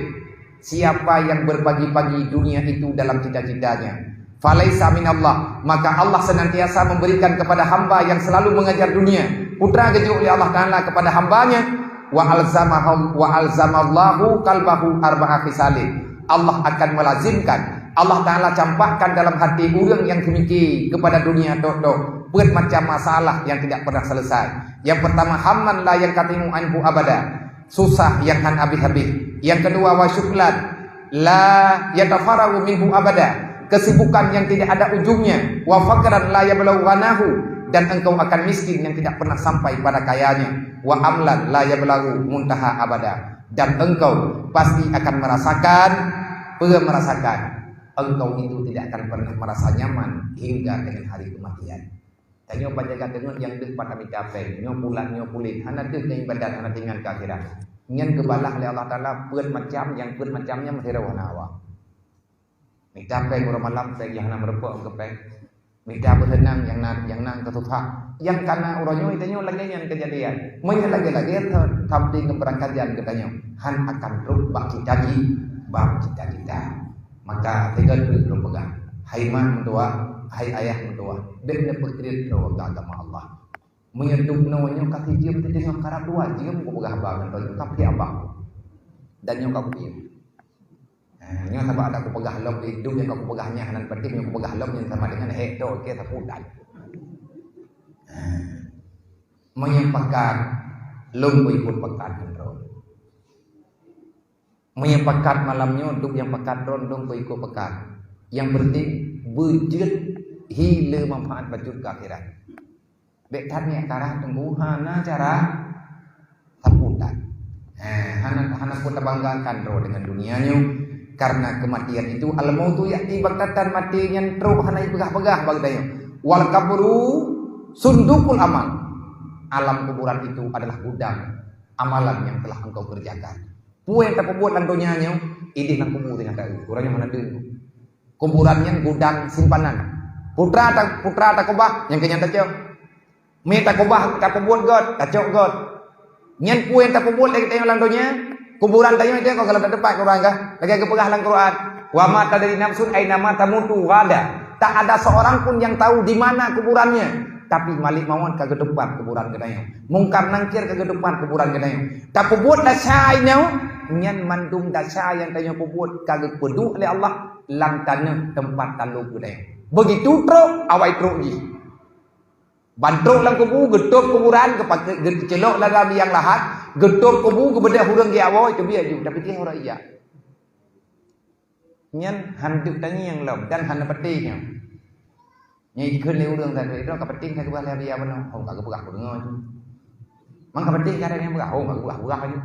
Siapa yang berpagi-pagi dunia itu dalam cita-citanya, falaisa minallah, maka Allah senantiasa memberikan kepada hamba yang selalu mengejar dunia, putra geujok lé Allah Taala kepada hamba-Nya, wa alzamahu, wa alzamallahu qalbahu arba'a khisalin. Allah akan melazimkan, Allah Taala campakkan dalam hati ureuëng yang seumiki kepada dunia tok-tok, peuet macam masalah yang tidak pernah selesai. Yang pertama, hamman la yanqati'u anhu abada, susah yang han habéh-habéh. Yang kedua, wa syughlan la yatafaraghu minhu abada, kesibukan yang tidak ada ujungnya. Wa faqran la yablughu ghinahu, dan engkau akan miskin yang tidak pernah sampai pada kayanya. Wa amalan la yablughu muntaha abada, dan engkau pasti akan merasakan, peue merasakan, engkau itu tidak akan pernah merasa nyaman hingga dengan hari kematian. Tanyoe ban jaga teungeut nyang deuh pat tamita péng, nyoe pulan, nyoe pulen, hana deuh nyang ibadat, hana teuingat keu akhirat. Nyan geubalah lé Allah Taala peuet macam, nyang peuet macam nyan meusidroe hana awai. Mita péng uroe malam, péng nyang hana meurumpok keu péng. Mita beuseunang nyang na, nyang na keu susah. Nyang kana uroe nyoe, tanyoe lagée nyan keujadian. Meunyoe lagée-lagée that, sampai ngon beurangkajan geutanyoe, han akan trok bak cita-ci-, bak cita-cita. Maka teuga teuk lôn peugah, hai mak meutuwah, hai ayah meutuwah, bék neupeukreuet droe keu agama Allah. Meunyoe dum noe nyoe ka sijeuem teudeungoe karab dua jeuem kupeugah haba ngon droe nyoe, ka piah bah. Dan nyoe ka kupiah. Ha, nyoe sabab ada kupeugah lom, di dum nyang ka kupeugah nyan hana penting, nyang kupeugah lom nyan sama dengan hék droe keu sapu dan. Ha. Meunyoe pakat, lôn peuikot pakat ngon droe. Meunyoe pakat malam nyoe, duek nyang pakat droe, lôn peuikot pakat. Nyang penting, beujeuet hi le manfaat bacut keu akhirat. Bék that ngieng karah teungku, hana cara sapu that. Eh, hana, hana peue tabanggakan droe deungon dunia nyoe. Karena kematian itu, al-mautu ya'ti baghtatan, maté nyan trok hana jipeugah-peugah bak geutanyoe. Wal qabru sunduqul amal. Alam kuburan itu adalah gudang amalan yang telah engkau kerjakan. Peue nyang tapeubuet lam donya nyoe, ideh lam kubu teuh nyang taeu. Uroe nyoe hana deuh. Kuburan nyan gudang simpanan. Putra ta-, putra takeubah, nyang keu nyan tacok. Mé takeubah, tapeubuet göt, tacok göt. Nyan peue nyang tapeubuet lé geutanyoe lam donya, kuburan tanyoe teuh kon ka lheueh tateumpat kuburan kah? Lagée geupeugah lam Quran, "Wa ma tadri nafsun aina ma tamutu ghada." Tak ada seorang pun yang tahu di mana kuburannya, tapi Malik Mawöt ka geuteumpat kuburan geutanyoe. Mungkar Nakir ka geuteumpat kuburan geutanyoe. Tapeubuet desya nyoe, nyan mandum desya nyang tanyoe peubuet ka geupeuduek lé Allah lam tanoh teumpat tandong geutanyoe. Begitu trok, awai trok jih. Ban trok lam kubu, geutôb kuburan, geupake-, geucilok lam liang lahat, geutôb kubu, geubeudôh ureuëng jiwoe, teubiet ju, tapi teuh uroe ijak. Nyan han deuh tangieng lom dan hana peuténg nyoe. Nyan jikheun lé ureuëng tadi, "Droe ka peuténg ka geupeugah lé Abi Abanoe." "Oh, ka geupeugah, kudeungoe ju." "Mang ka peuténg ka lheueh geupeugah?" "Oh, ka geupeugah, peugah ju."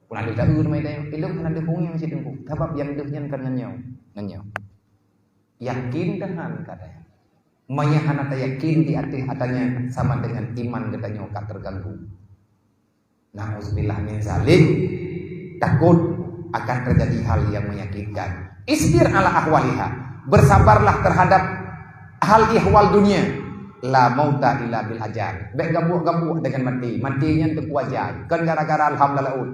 Puna lheueh taeu teuma tanyoe, ilong hana deuh kuéng situ. Sabab nyang deuh nyan kon ngon nyoe. Ngon nyoe. Yakin deungon kata. Meunyoe hana tayakin di ateueh ata nyan, sama dengan iman geutanyoe ka teuganggu. Nauzubillah min zalik, takut akan terjadi hal yang menyakitkan. Isbir ala ahwaliha, bersabarlah terhadap hal ihwal dunia. La mauta illa bil ajal. Bék gabuek-gabuek dengan maté. Maté nyan teupeu ajai. Kon gara-gara alham lam laôt.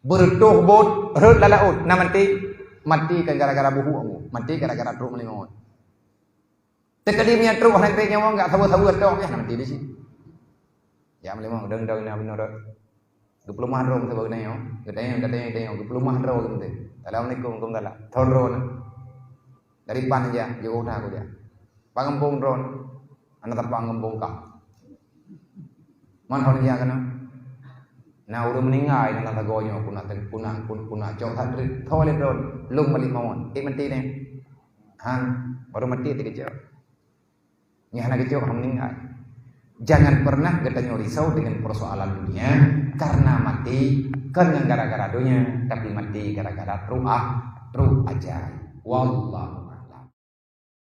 Beureutoh bot rhot lam laôt, na maté. Maté kon gara-gara buhuk. Maté gara-gara trok meulingôt. Teukeudi meunyoe trok hana treb nyawa, enggak saweue-saweue tok, yah, na maté di situ. Ya, meulima, dong-dong, na bunoe rot. Geupeuleumah droe meuteubak geutanyoe, geutanyoe, geutanyoe, geutanyoe, geupeuleumah droe meuteubak. "Assalamualaikum, waalaikumsalam." Thon droe na. Dari pan ja, jeuet udah aku ja. Pangeumpung droe. Aneuk teupang geumpung kah. Man hon ja keunoe. Na ureuëng meuninggai na lam sagoe nyoe, kuna, kuna, kuna, kuna cok that treuk. Thon lé droe, lôn Malik Mawöt. Eh, maté nyan. Han, baru maté teukeujot. Nyan hana geucok, hana meuninggai. Jangan pernah geutanyoe risau dengan persoalan dunia, karena maté kon ngon gara-gara donya, tapi maté gara-gara trok ah, trok ajai. Wallahu